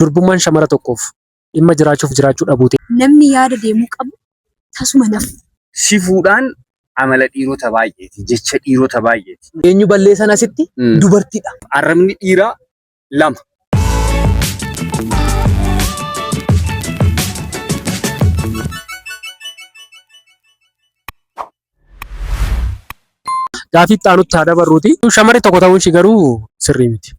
Durbummaan shamara tokkoof dhimma jiraachuuf jiraachuu dhabuuti. Namni yaada deemuu qabu tasuma nafu. Si fuudhaan amala dhiirota baay'eeti. Jecha dhiirota baay'eeti. Eenyu balleessan asitti? Dubartiidha. Arrabni dhiiraa 2. Gaafii itti aanutti haa dabarruuti. Shamarri tokko ta'uun ishii garuu sirrii miti.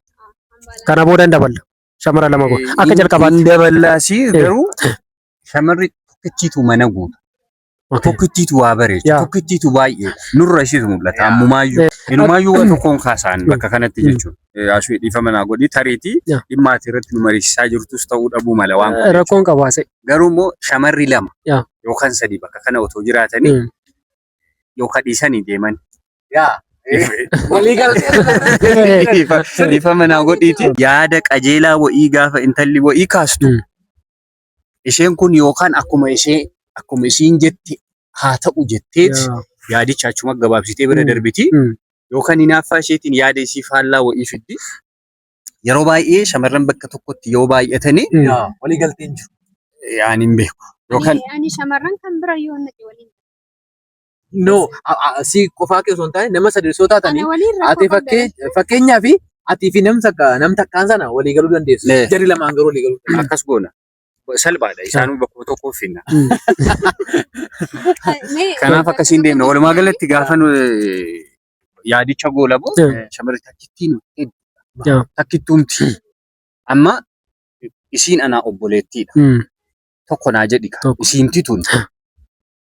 Kana booda hin daballa. Shamara lama goona. Akka jalqabaatti. Hin daballaasii garuu shamarri tokkittiitu mana guuta. Tokkittiitu waa bareecha. Tokkittiitu baay'ee. Nurra ishiitu mul'ata. Ammumaayyuu. Inumaayyuu waa tokkoon kaasaan bakka kanatti jechuudha. Ashuu dhiifama naa godhi tariitii dhimma ati irratti nu mariisisaa jirtus ta'uu dhabuu mala waan kun. Rakkoon qabu haasa'e. Garuu immoo shamarri 2 yookaan 3 bakka kana otoo jiraatanii yookaan dhiisanii deeman. Walii galtee. Dhiifama naa godhiiti. Yaada qajeelaa wa'ii gaafa intalli wa'ii kaastu isheen kun yookaan akkuma ishee akkuma isiin jette haa ta'u jetteet yaadicha achuma gabaabsitee bira darbiti. Yookaan hinaaffaa isheetiin yaada isii faallaa wa'ii fiddi. Yeroo baay'ee shamarran bakka tokkotti yoo baay'atanii Walii galteen jiru. Ani hin beeku. Yookaan Ani shamarran kan bira yoo naqe waliin. No, si qofaa kee osoo hin taane nama sadi osoo taatanii Ana waliin rakkoo ati qabda. fakkeenyaa fi atii fi nam takka nam takkaan sana walii galuu dandeessu. Jarri lamaan garuu walii galuu dandeessu. Akkas goona. Salphaadha. Isaanuu bakkuma tokko finna. Kanaaf akkasiin deemna. Walumaa galatti gaafa nu yaadicha goolabu shamarri takkittiin takkittuumti. Amma isiin anaa obboleettiidha. Tokko naa jedhi ka. Tokko. Isiinti tun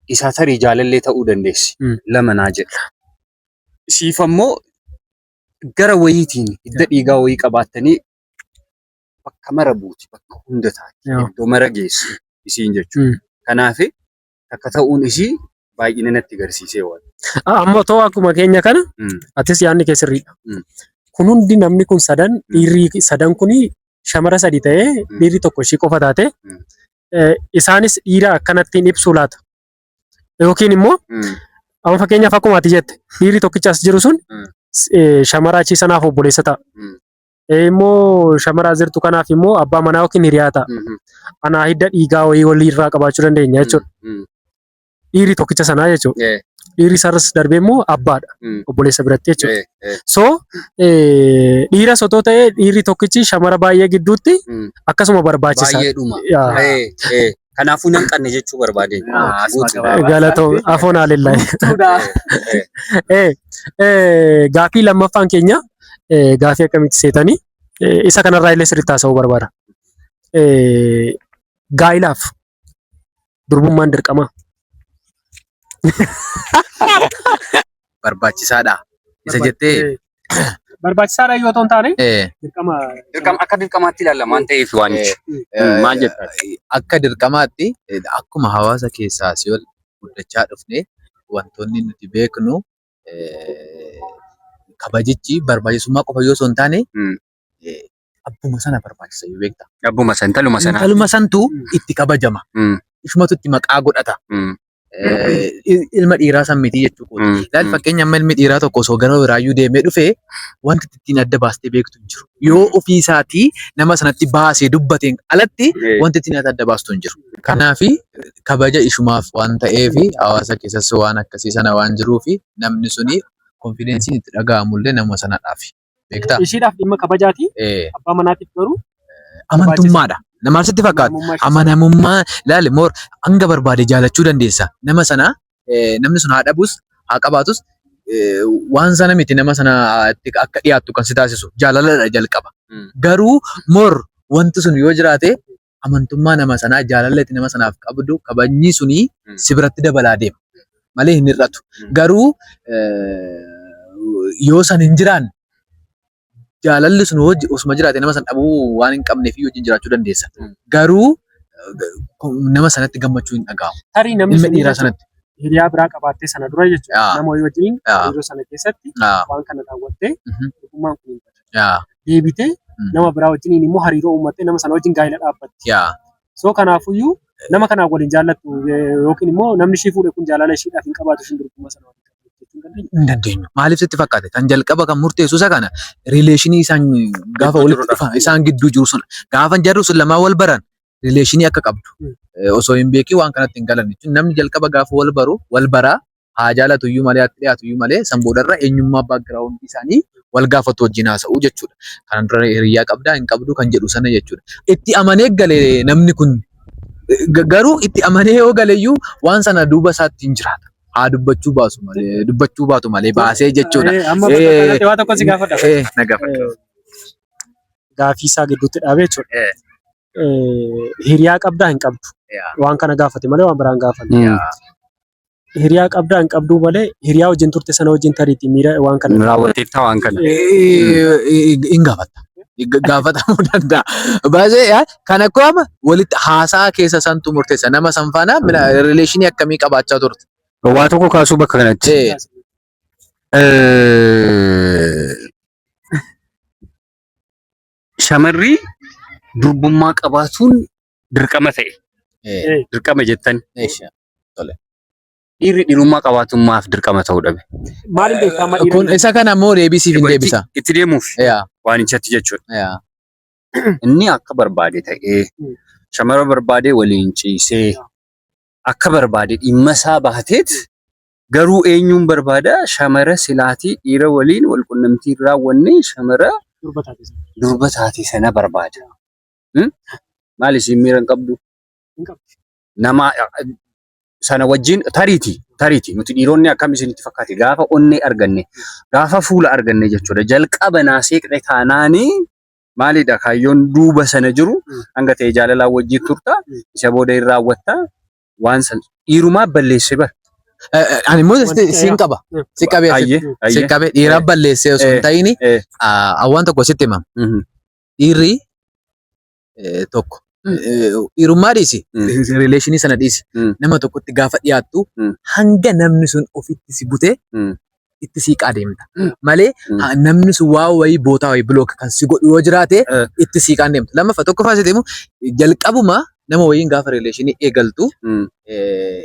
isaa tarii jaalallee ta'uu dandeessi. 2 naa jedha. Siif ammoo gara wayiitiin hidda dhiigaa wayii qabaattanii bakka mara buuti, bakka hunda taati, iddoo mara geessi isiin jechuudha. Kanaaf takka ta'uun isii baay'ina natti agarsiisee waan. Amma otoo akkuma keenya kana atis yaadni kee sirriidha. Kun hundi namni kun sadan dhiirri sadan kuni shamara sadi ta'ee dhiirri tokko ishii qofa taate isaanis dhiira akkanattiin ibsuu laata. Yookiin immoo amma fakkeenyaaf akkuma ati jette dhiirri tokkicha as jiru sun shamara achii sanaaf obboleessa ta'a. Immoo shamara as jirtu kanaaf immoo abbaa manaa yookiin hiriyaa ta'a. Anaa hidda dhiigaa wayii waliirraa qabaachuu dandeenya jechuudha. Dhiirri tokkicha sanaa jechuudha. Dhiirri isaarras darbee immoo abbaadha. Obboleessa biratti jechuudha. So dhiiras otoo ta'ee dhiirri tokkichi shamara baay'ee gidduutti akkasuma barbaachisaa. Baay'eedhuma. Kanaafuu nan qanne jechuu barbaade. Galatoo afoon haalellaa. Gaafii lammaffaan keenya gaafii akkamitti seetanii isa kanarraa illee sirriitti haasa'uu barbaada. Gaa'ilaaf durbummaan dirqamaa. Barbaachisaadha. Isa jettee. Barbaachisaadha yoo ta'u hin taane dirqama. Dirqama akka dirqamaatti ilaallama waan ta'eef waanichi. Maal jetta? Akka dirqamaatti akkuma hawaasa keessaa si ol guddachaa dhufne wantoonni nuti beeknu kabajichi barbaachisummaa qofa yoo osoo hin taane abbuma sana barbaachisa yoo beekta. Abbuma sana intaluma sana. Intaluma santu itti kabajama. Ishumatu itti maqaa godhata. Ilma dhiiraa san miti jechuu kooti. Laal fakkeenya amma ilmi dhiiraa tokko osoo gara biraayyuu deemee dhufee wanti ittiin adda baastee beektu hin jiru. Yoo ofii isaatii nama sanatti baasee dubbateen alatti wanti ittiin adda baastu hin jiru. Kanaaf kabaja ishumaaf waan ta'eef hawaasa keessas waan akkasii sana waan jiruuf namni suni konfidensiin itti dhaga'amullee nama sanadhaaf. Beektaa? Ishiidhaaf dhimma kabajaati. Abbaa manaatiif garuu amantummaadha. Namaaf sitti fakkaata. Amanamummaa ishee Amanamummaa laali moor hanga barbaade jaalachuu dandeessa. Nama sana namni sun haa dhabus haa qabaatus waan sana miti nama sana akka dhiyaattu kan si taasisu jaalaladha jalqaba. Garuu moor wanti sun yoo jiraate amantummaa nama sanaa jaalala itti nama sanaaf qabdu kabajni suni si biratti dabalaa deema malee hin hir'atu. Garuu yoo san hin jiraanne jaalalli sun osuma jiraate nama san dhabuu waan hin qabneef wajjin jiraachuu dandeessa. Garuu nama sanatti gammachuu hin dhaga'amu. Tarii namni Ilma sun dhiiraa sanatti. hiriyaa biraa qabaattee sana dura jechuudha. Nama wayii wajjin hariiroo sana keessatti waan kana raawwattee dhugummaan kun hin badu. Deebitee nama biraa wajjin immoo hariiroo uummattee nama sana wajjin gaa'ela dhaabbatti. So kanaafuyyuu nama kanaan waliin jaallattu yookiin immoo namni ishii fuudhe kun jaalala ishiidhaaf hin qabaatu ishiin durbummaa sana waliin qabdi. jechuu hin dandeenyu. Hin dandeenyu. Maaliif sitti fakkaate? Kan jalqaba kan murteessu isa kana, relationii isaan gaafa Gidduu walitti jirudha. dhufan isaan gidduu jiru sun, gaafa jarri sun lamaan wal baran relationii akka qabdu osoo hin beekin waan kanatti hin galan jechuun, namni jalqaba gaafa wal baru wal baraa haa jaalatu iyyuu malee, haa dhiyaatu iyyuu malee, san boodarra eenyummaa, backgroundii isaanii wal gaafatu, wajjin haasa'u jechuudha. Kanan dura hiriyyaa qabdaa hin qabdu kan jedhu sana jechuudha. Itti amanee gale namni kun, garuu itti amanee yoo gale iyyuu waan sana duuba isaatti hin jiraata. Haa dubbachuu baasu malee, dubbachuu baatu malee baasee jechuudha. Amma bakka kanatti waa tokko si gaafadha. Na gaafadha. Gaafii isaa gidduutti dhaabee jechuudha. Hiriyaa qabdaa hin qabdu? Waan kana gaafate malee waan biraan gaafanne. Hiriyaa qabdaa hin qabduu malee, hiriyaa wajjin turte sana wajjin tariitii miira waan kana. Raawwatteettaa waan kana. Hin gaafatta. Gaafatamuu danda'a. Baay'ee kan akka amma walitti haasaa keessa santu murteessa. Nama san faana relationii akkamii qabaachaa turte? Waa tokko kaasuu bakka kanatti. Shamarri durbummaa qabaatuun dirqama ta'e. Dirqama jettan. Dhiirri dhiirummaa qabaatummaaf dirqama ta'uu dhabe. Maaliin beektaa amma dhiira? Kun isa kana immoo deebisiif hin deebisa. Itti deemuuf waan ichatti jechuudha. Inni akka barbaade ta'ee, shamara barbaade waliin ciisee, akka barbaade dhimma isaa baateet, garuu eenyuun barbaada? Shamara silaatii dhiira waliin wal qunnamtii hin raawwanne, shamara Durba taate sana. Durba taate sana barbaada. Maal, isiin miira hin qabdu? Hin qabdu. Nama sana wajjin tariiti nuti dhiironni akkam isinitti fakkaate? Gaafa onnee arganne, gaafa fuula arganne jechuudha, jalqaba naa seeqxe taanaanii maalidha kaayyoon duuba sana jiru? Hanga ta'e jaalalaan wajjin turta, isa booda hin raawwatta. Waan san dhiirumaa balleesse bara. Ani immoo siin qaba. Si qabee Ayyee si qabee, dhiira balleessee osoo hin ta'in, waan tokko sitti himama. Dhiirri tokko dhiirummaa dhiisi, relationii sana dhiisi, nama tokkotti gaafa dhiyaattu hanga namni sun ofitti si butee itti siiqaa deemta. Malee namni sun waa wayii bootaa wayii block kan si godhu yoo jiraate itti siiqaan deemta. Lammaffaa, tokkoffaa sitti himu, jalqabuma nama wayiin gaafa relationii eegaltu,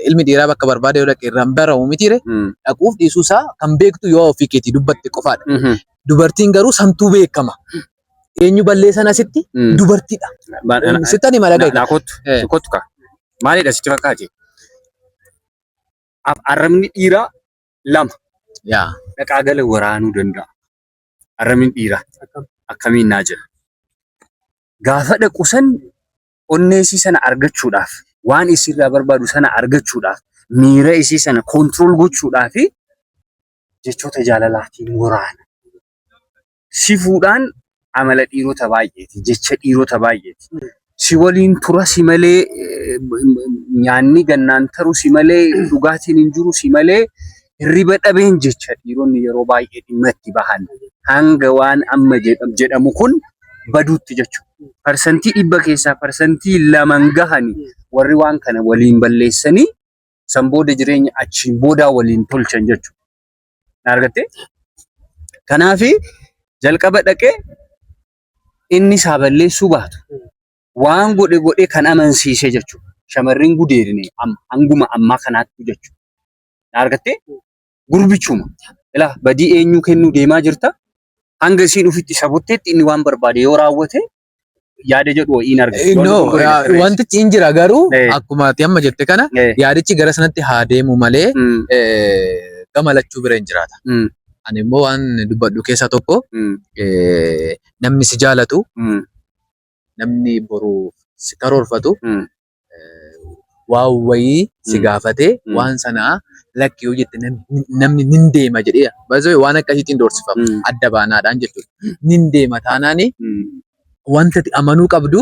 ilmi dhiiraa bakka barbaade yoo dhaqe irraan baramu mitiire? Dhaquuf dhiisuu isaa kan beektu yoo ofii keetii dubbatte qofaadha. Dubartiin garuu santuu beekama. Eenyu balleessan asitti? Dubartiidha. Sittan hima, dhaga'i. Naa kottu, kottu kaa. Maalidha sitti fakkaate? Arrabni dhiiraa lama dhaqaa gala waraanuu danda'a. Arrabni dhiiraa akkamiin naa jedha. Gaafa dhaqu san onnee isii sana argachuudhaaf, waan isiirraa barbaadu sana argachuudhaaf, miira isii sana control gochuudhaaf jechoota jaalalaatiin waraana. Si fuudhaan amala dhiirota baay'eeti. Jecha dhiirota baay'eeti. Si waliin tura, si malee nyaanni gannaan taru, si malee dhugaatiin hin jiru, si malee hirriba dhabeen, jecha dhiironni yeroo baay'ee dhimma itti bahan hanga waan amma jedhamu kun baduutti jechuudha. 100% keessaa 2% gahani warri waan kana waliin balleessanii san booda jireenya achiin boodaa waliin tolchan jechuudha. Na argattee? Kanaafi jalqaba dhaqee inni isaa balleessuu baatu waan godhe godhe kan amansiise jechuudha. Shamarri gudeedne hanguma ammaa kanaatti jechuudha. Na argattee? Gurbichuma. Ilaa, badii eenyuu kennuu deemaa jirta? Hanga isiin ofitti isa butteetti inni waan barbaade yoo raawwate yaada jedhu wayiin arga. No, wantichi hin jira, garuu akkuma ati amma jette kana yaadichi gara sanatti haa deemu malee gama lachuu bira hin jiraata. Ani immoo waan dubbadhu keessaa tokko, namni si jaalatu, namni boru si karoorfatu, waan wayii si gaafatee waan sanaa lakki yoo jette namni nin deema jedhee baay'ee waan akkasiitiin doorsifama. Adda baanaadhaan jechuudha. Nin deema taanaani wanta ati amanuu qabdu,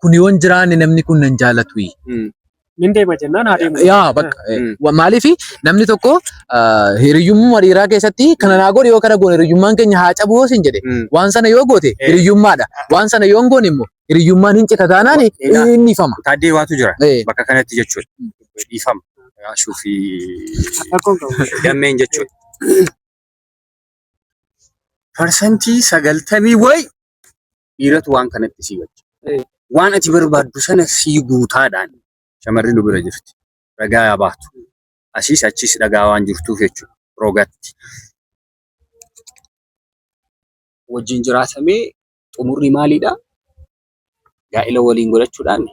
kun yoo hin jiraanne namni kun nan jaalatu. Nin deema jennaan haa deemu. Yaa bakka maaliif namni tokko hiriyyummaa dhiiraa keessatti kana naa godhe, yoo kana goone hiriyyummaan keenya haa cabu yoo sin jedhe, waan sana yoo goote hiriyyummaadha. Waan sana yoo hin goone immoo hiriyyummaan hin cita taanaan inni ifama. Taaddee, waatu jira bakka kanatti jechuudha. Dhiifama. Ashuu fi Rakkoon qabu. Gammeen jechuudha. 90% wayi dhiiratu waan kanatti sii wajja. Waan ati barbaaddu sana sii guutaadhaan shamarri nu bira jirti. Ragaa yaa baatu. Asiis achis dhagaa waan jirtuuf jechuudha. Rogatti. Wajjin jiraatamee xumurri maalidha? Gaa'ela waliin godhachuudhaan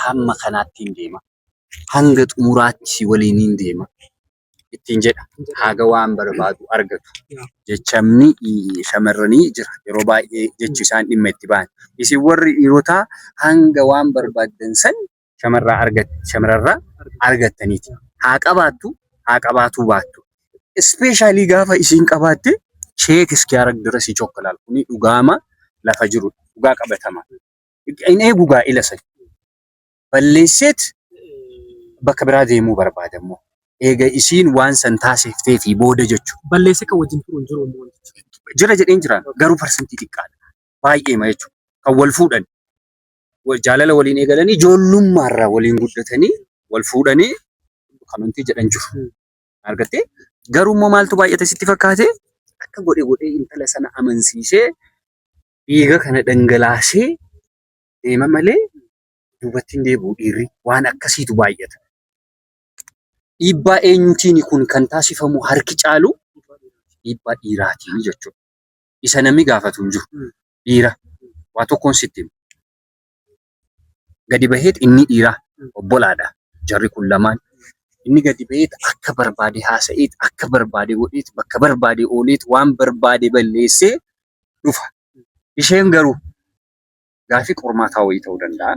hamma kanaatti hin deema. Hanga xumuraatti waliin hin deema. Ittiin jedha. Haga waan barbaadu argatu. Jechamni shamarranii jira. Yeroo baay'ee jechi isaan dhimma itti ba'an. Isin warri dhiirotaa hanga waan barbaaddan san shamarrarraa argattaniiti. Haa qabaattu, haa qabaatuu baattu. Especially gaafa isiin qabaatte check እስኪያደርግ ድረስ ይቸኩላል። Kuni dhugaama lafa jiru dhugaa qabatama. Hin eegu gaa'ila san. Balleesseet bakka biraa deemuu barbaada immoo. Eega isiin waan san taasiftee fi booda jechuudha. Balleessee kan wajjin turu hin jiru immoo wantichi. Jira jedheen jira, garuu parsantii xiqqaadha. Baay'eema jechuudha. Kan wal fuudhan jaalala waliin eegalanii, ijoollummaarraa waliin guddatanii, wal fuudhanii kamantii jedhan jiru. Argattee, garuu immoo maaltu baay'ate sitti fakkaate? Akka godhe godhee intala sana amansiisee, dhiiga kana dhangalaasee deema malee duubatti hin deebi'u dhiirri, waan akkasiitu baay'ata. Dhiibbaa eenyuutiin kun kan taasifamu? Harki caalu dhiibbaa dhiiraatiin jechuudha. Isa namni gaafatu hin jiru. Dhiira waa tokkoon sitti hima. Gadi baheet inni dhiiraa obbolaadha. Jarri kun lamaan. Inni gadi baheet akka barbaade haasa'eet, akka barbaade godheet, bakka barbaade ooleet, waan barbaade balleessee dhufa. Isheen garuu gaafii qormaataa wayii ta'uu danda'a.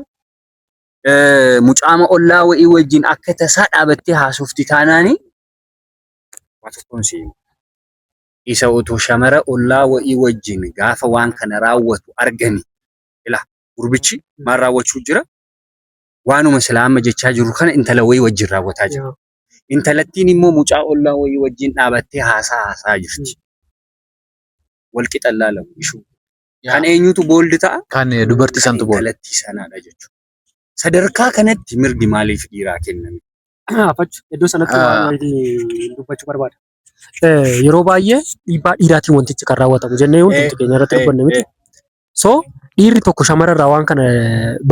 Mucaama ollaa wayii wajjin akka tasaa dhaabattee haasofti taanaani, waa tokkoon si hima. Isa otoo shamara ollaa wayii wajjin gaafa waan kana raawwatu argani. Ilaa, gurbichi maal raawwachuu jira? Waanuma silaa amma jechaa jirru kana intala wayii wajjin raawwataa jira. Intalattiin immoo mucaa ollaa wayii wajjin dhaabattee haasaa haasaa jirti. Wal qixa ilaalamu ishuu. Kan eenyutu bold ta'a? Kan dubartii santu bold. Intalattii sanaadha jechuudha. Sadarkaa kanatti mirgi maaliif dhiiraa kenname? Fachu, iddoo sanatti waan wayii dubbachuu barbaada. Yeroo baay'ee dhiibbaa dhiiraatiin wantichi kan raawwatamu jennee hundumti keenya irratti dubbanne miti. So dhiirri tokko shamarrarraa waan kana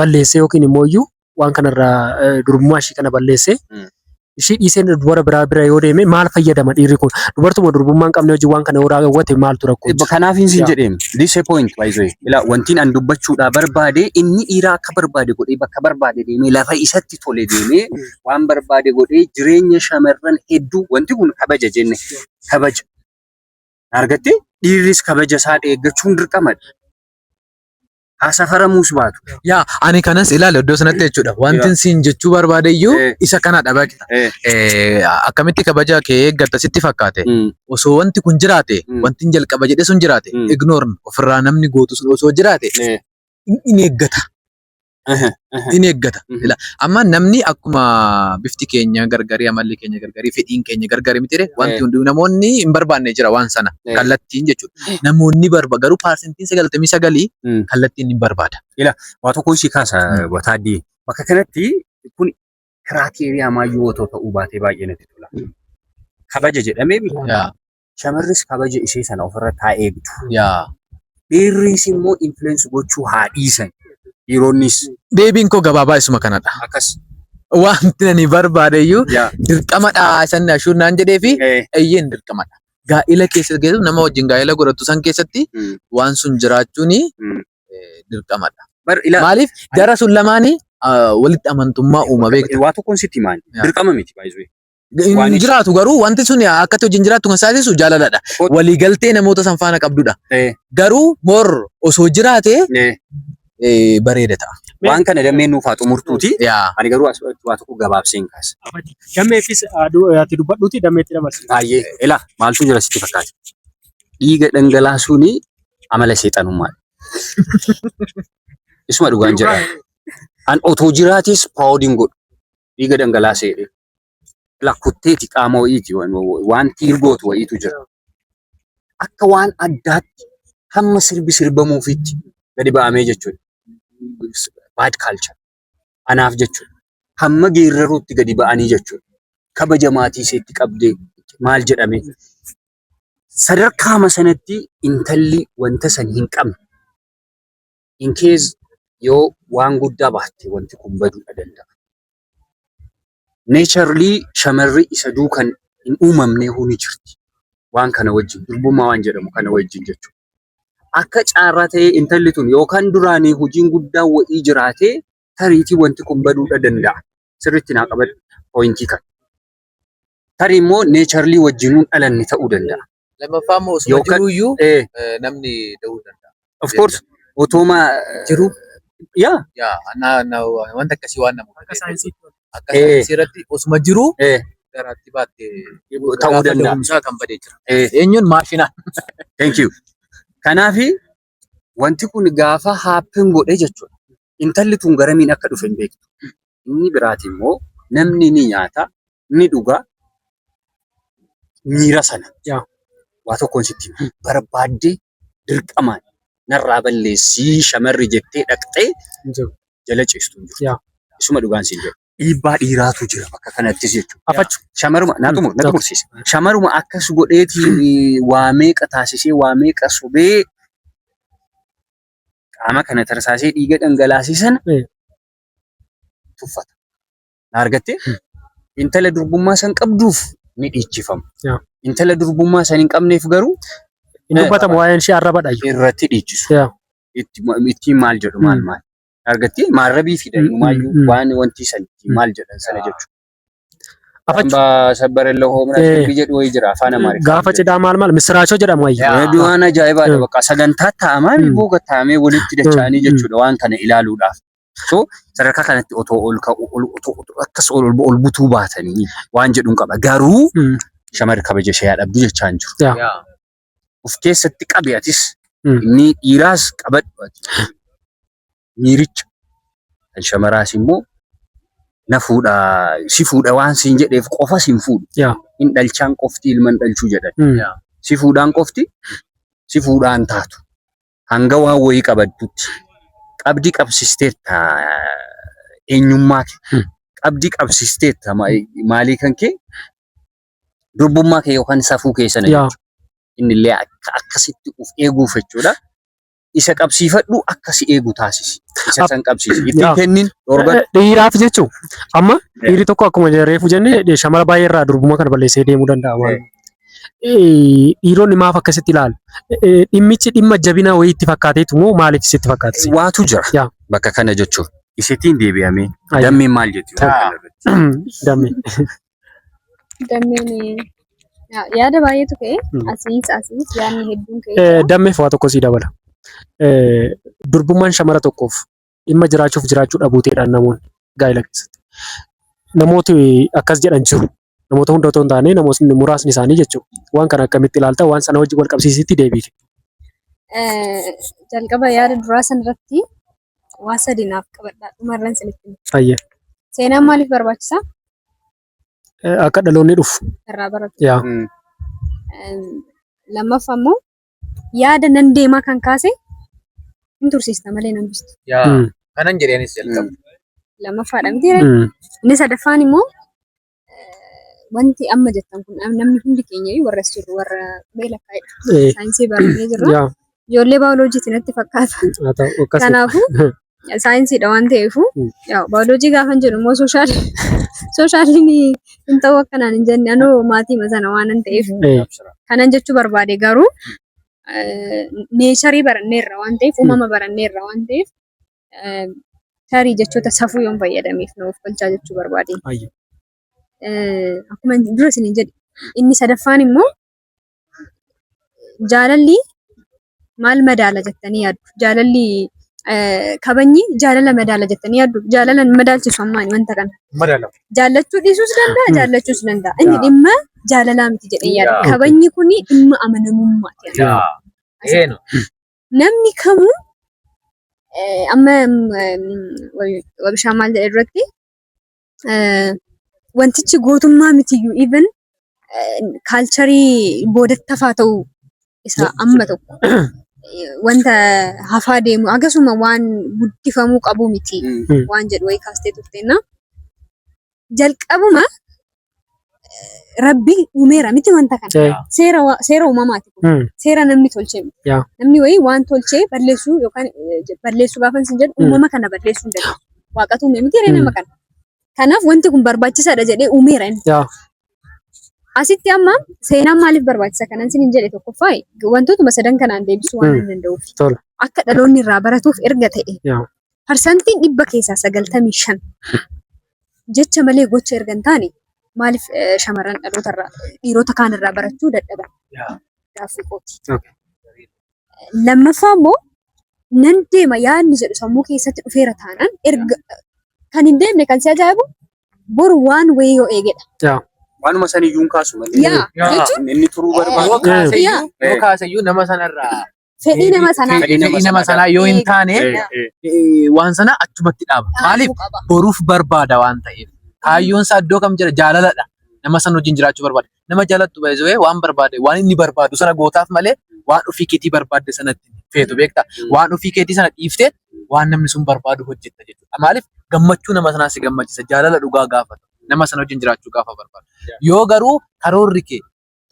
balleessee yookiin immoo iyyuu waan kanarraa durbummaa ishii kana balleessee ishii dhiisee dubara biraa bira yoo deeme maal fayyadama dhiirri kun? Dubartuma durbummaa hin qabne wajjin waan kana yoo raawwate maaltu rakkoo jira? Kanaaf hin sin jedheem. This a point, by the way. Ilaa, wantiin an dubbachuudhaa barbaade, inni dhiiraa akka barbaade godhee, bakka barbaade deemee, lafa isatti tole deemee, waan barbaade godhee, jireenya shamarran hedduu, wanti kun kabaja jenne, kabaja. Argattee, dhiirris kabaja isaa eeggachuun dirqamadha. Haa safaramuus baatu. Yaa, ani kanas ilaali iddoo sanatti jechuudha. Wanti siin jechuu barbaade iyyuu isa kanadha beekta. Akkamitti kabaja kee eeggatta sitti fakkaate? Osoo wanti kun jiraate, wanti hin jalqaba jedhe sun jiraate, ignore ofirraa namni gootu sun osoo jiraate, in eeggata. In eeggata. Ila, amma namni akkuma bifti keenya gargarii, amalli keenya gargarii, fedhiin keenya gargarii miti, wanti hundi namoonni hin barbaanne jira waan sana kallattiin jechuudha. Namoonni barba garuu paarsentiin 99 kallattiin ni barbaada. Waa tokkoon si kaasa, Wataaddii. Bakka kanatti kun criteria maayyuu otoo ta'uu baatee baay'ee natti tola. Kabaja jedhamee miti. Shamarris kabaja ishee sana ofirratti haa eegdu. Dhiirris immoo influence gochuu haa dhiisan. Dhiironnis. Deebiin koo gabaabaa isuma kanadha. Akkas. Wanti ani barbaade iyyuu dirqamadha isan ashuun naan jedhee fi eeyyeen, dirqamadha. Gaa'ila keessatti nama wajjin gaa'ila godhattu san keessatti waan sun jiraachuun dirqamadha. Bar ilaa. Maaliif, jara sun lamaanii walitti amantummaa uuma, beekta. Waa tokkoon sitti himaan. Dirqama miti, by the way. Hin jiraatu, garuu wanti sun akkatti wajjin jiraattu kan taasisu jaalaladha. Waliigaltee namoota san faana qabdudha. Garuu more osoo jiraate bareeda ta'a. Waan kana dammeen nuuf haa xumurtuuti. Ani garuu asirratti waa tokko gabaabseen kaasa. Dammeefis ati dubbadhuuti dammeetti dabarsi. Baay'ee. Ilaa, maaltu jira sitti fakkaate? Dhiiga dhangalaasuun amala seexanummaadha. Isuma dhugaan jedha. An otoo jiraates proud hin godhu. Dhiiga dhangalaasee jedhee. Lakkutteeti qaama wayiiti, waan tiirgootu wayiitu jira. Akka waan addaatti hamma sirbi sirbamuufitti gadi ba'amee jechuudha. Bad culture. Anaaf jechuudha. Hamma geerraruutti gadi ba'anii jechuudha. Kabaja maatii isheetti qabdee maal jedhamee. Sadarkaama sanatti intalli wanta san hin qabne, in case yoo waan guddaa baatte, wanti kun baduudha danda'a. Naturally shamarri isa duukan hin uumamne ni jirti. Waan kana wajjin durbummaa waan jedhamu kana wajjin jechuudha. Akka caarraa ta'ee intalli tun yookaan duraanii hojiin guddaan wa'ii jiraatee tariitii wanti kun baduudha danda'a. Sirriitti naa qabadhu pointii kana. Tarii immoo naturally wajjinuun dhalanne ta'uu danda'a. Lammaffaa immoo osuma jiruuyyuu namni da'uu danda'a. Of course, otooma Jiru yaa yaa na wanta akkasii waan nama Akka saayinsiitti. Akka saayinsii irratti osuma jiruu garaatti baattee ta'uu gaafa danda'a. da'umsaa kan badee jira. Eenyuun maashinaan. Thank you. Kanaafi wanti kun gaafa happen godhe jechuudha. Intalli tun garamiin akka dhufe hin beektu. Inni biraati immoo namni ni nyaata, ni dhuga, miira sana. Waa tokkoon sitti hima. Barbaaddee dirqamaan narraa balleessii shamarri jettee dhaqxee Hin jiru. Jala ciistu hin jiru. Isuma dhugaan siin jedhu. Dhiibbaa dhiiraatu jira bakka kanattis jechuudha. Afachu. Shamaruma naa xumur na xumursiisa. Shamaruma akkas godheetii waa meeqa taasisee, waa meeqa sobee, qaama kana tarsaasee, dhiiga dhangalaasee sana tuffata. Na argattee? Intala durbummaa san qabduuf ni dhiichifamu. Intala durbummaa san hin qabneef garuu Hin dubbatamu, waa'een ishee arrabadha iyyuu. Irratti dhiichisu. Ittiin maal jedhu maal maal. Argattee maarrabii fidan inumaayyuu waan wanti san ittiin maal jedhan sana jechuudha. Afachu. Hambaa sabbarella hoomna sirbi jedhu wayii jira afaan Amaariffaa. Gaafa cidhaa maal maal misiraachoo jedhamu ayyu. Reediyoo waan ajaa'ibaadha bakka sagantaa taa'amaa booga taa'amee walitti dacha'anii jechuudha waan kana ilaaluudhaaf. So sadarkaa kanatti otoo ol ka'u ol otoo otoo akkas ol ol butuu baatanii waan jedhuun qaba. Garuu shamarri kabaja ishee haa dhabdu jechaa hin jiru. Of keessatti qabi atis, inni dhiiraas qabadhu ati. Miiricha kan shamaraas immoo na fuudha si fuudha waan siin jedheef qofa sin fuudhu. In dhalchaan qofti ilman dhalchuu jedhan. Si fuudhaan qofti si fuudhaan taatu. Hanga waan wayii qabattutti qabdii qabsisteetta eenyummaa kee. Qabdii qabsisteetta maalii kan kee, durbummaa kee yookaan safuu kee sana jechuudha. Inni illee akka akkasitti of eeguuf jechuudha. Isa qabsiifadhu, akka si eegu taasisi. Isa san qabsiisi. Ittiin kennin dhorgadhu. Dhiiraaf jechuun amma dhiirri tokko akkuma reefu jenne shamara baay'ee irraa durbummaa kana balleessee deemuu danda'a waan. Dhiironni maaf akkasitti ilaalu? Dhimmichi dhimma jabina wayii itti fakkaateetu moo maaliif sitti fakkaate? Waatu jira bakka kana jechuun. Isitiin deebi'amee dammeen maal jetti waan kana irratti? Dammee. Dammeen yaada baay'eetu ka'e. Asiis asiis yaadni hedduun ka'ee jira. Dammeef waa tokko sii dabala. Durbummaan shamara tokkoof dhimma jiraachuuf jiraachuu dhabuuteedhaan namoonni gaa'ela keessatti. Namooti akkas jedhan jiru. Namoota hunda otoo hin taane namootni muraasni isaanii jechuudha. Waan kana akkamitti ilaalta? Waan sana wajjin wal qabsiisitti deebii kenni. Jalqaba yaada duraa sanarratti waa sadi naaf qabadhaa, dhumarran isinitti hima. Hayyee. Seenaan maaliif barbaachisaa? Akka dhaloonni dhufu. Irraa baratu. Yaa. Lammaffaa immoo yaada nan deemaa kan kaase hin tursiista malee nan bistu. Yaa. Kanan jedheenis jalqaba. Lammaffaadha miti ree? Inni sadaffaan immoo wanti amma jettan kun namni hundi keenya iyyuu warra as jirru warra qubee lakkaa'edha. Saayinsii barannee jirra. Ijoollee baayoloojiitti natti fakkaata. Haa ta'u akkasii. Kanaafuu saayinsiidha waan ta'eefu baayoloojii gaafan jedhu immoo sooshaaliin hin ta'u akkanaan hin jenne, anoo maatii sana waan hin ta'eef kanan jechuu barbaade garuu nature baranneerra waan ta'eef, uumama baranneerra waan ta'eef, tarii jechoota safuu yoon fayyadameef na of galchaa jechuu barbaade. Akkuma dura isiniin jedhe, inni sadaffaan immoo jaalalli maal madaala jettanii yaaddu? Jaalalli, kabajni jaalala madaala jettanii yaaddu? Jaalala hin madaalchisu ammaani wanta kana. Madaalamu. Jaallachuu dhiisuus danda'a, jaallachuus danda'a. Inni dhimma jaalalaa miti jedhee yaada. Kabajni kuni dhimma amanamummaati. Yaa. Eeno. Namni kamuu amma wabishaan maal jedhe duratti, wantichi gootummaa mitiyyuu, even culture boodatti hafaa ta'uu isa amma tokko wanta hafaa deemu akkasuma waan guddifamuu qabu miti waan jedhu wayii kaastee turteenna. Jalqabuma Rabbi uumeera miti wanta kana. Seera uumamaati kun. Seera namni tolchee miti. Namni wayii waan tolchee balleessuu yookaan balleessuu gaafa isin jedhu uumama kana balleessuu hin danda'u. Waaqatu uume miti ree nama kana? Kanaaf wanti kun barbaachisaadha jedhee uumeera inni. Asitti amma seenaan maaliif barbaachisa kanan sin hin jedhe, tokkoffaa wantootuma sadan kanaan deebisuu waan hin danda'uuf. Akka dhaloonni irraa baratuuf erga ta'e, parsantiin 95% jecha malee gocha erga hin taane, maaliif shamarran dhaloota irraa dhiirota kaan irraa barachuu dadhaban? Gaaffii kooti. Lammaffaa immoo, nan deema yaadni jedhu sammuu keessatti dhufeera taanaan, erga kan hin deemne kan si ajaa'ibu boru waan wayii yoo eegedha. Waanuma saniyyuu hin kaasu malee. Yaa, jechuun Inni turuu barbaadu. Yoo kaaseyyuu nama sanarraa fedhii nama sanaa fedhii nama sanaa yoo hin taane, waan sana achumatti dhaaba. Maaliif? Qaba. Boruuf barbaada waan ta'eef. Kaayyoon isaa iddoo kam jira? Jaalaladha. Nama sana wajjin jiraachuu barbaada. Nama jaalattu baay'isee waan barbaade, waan inni barbaadu sana gootaaf malee waan ofii keetii barbaadde sanatti feetu beektaa. Waan ofii keetii sana dhiiftee waan namni sun barbaadu hojjetta jechuudha. Maaliif? Gammachuu nama sanaa si gammachiisa. Jaalala dhugaa gaafata. Nama sana wajjin jiraachuu gaafa barbaadu. Yoo garuu karoorri kee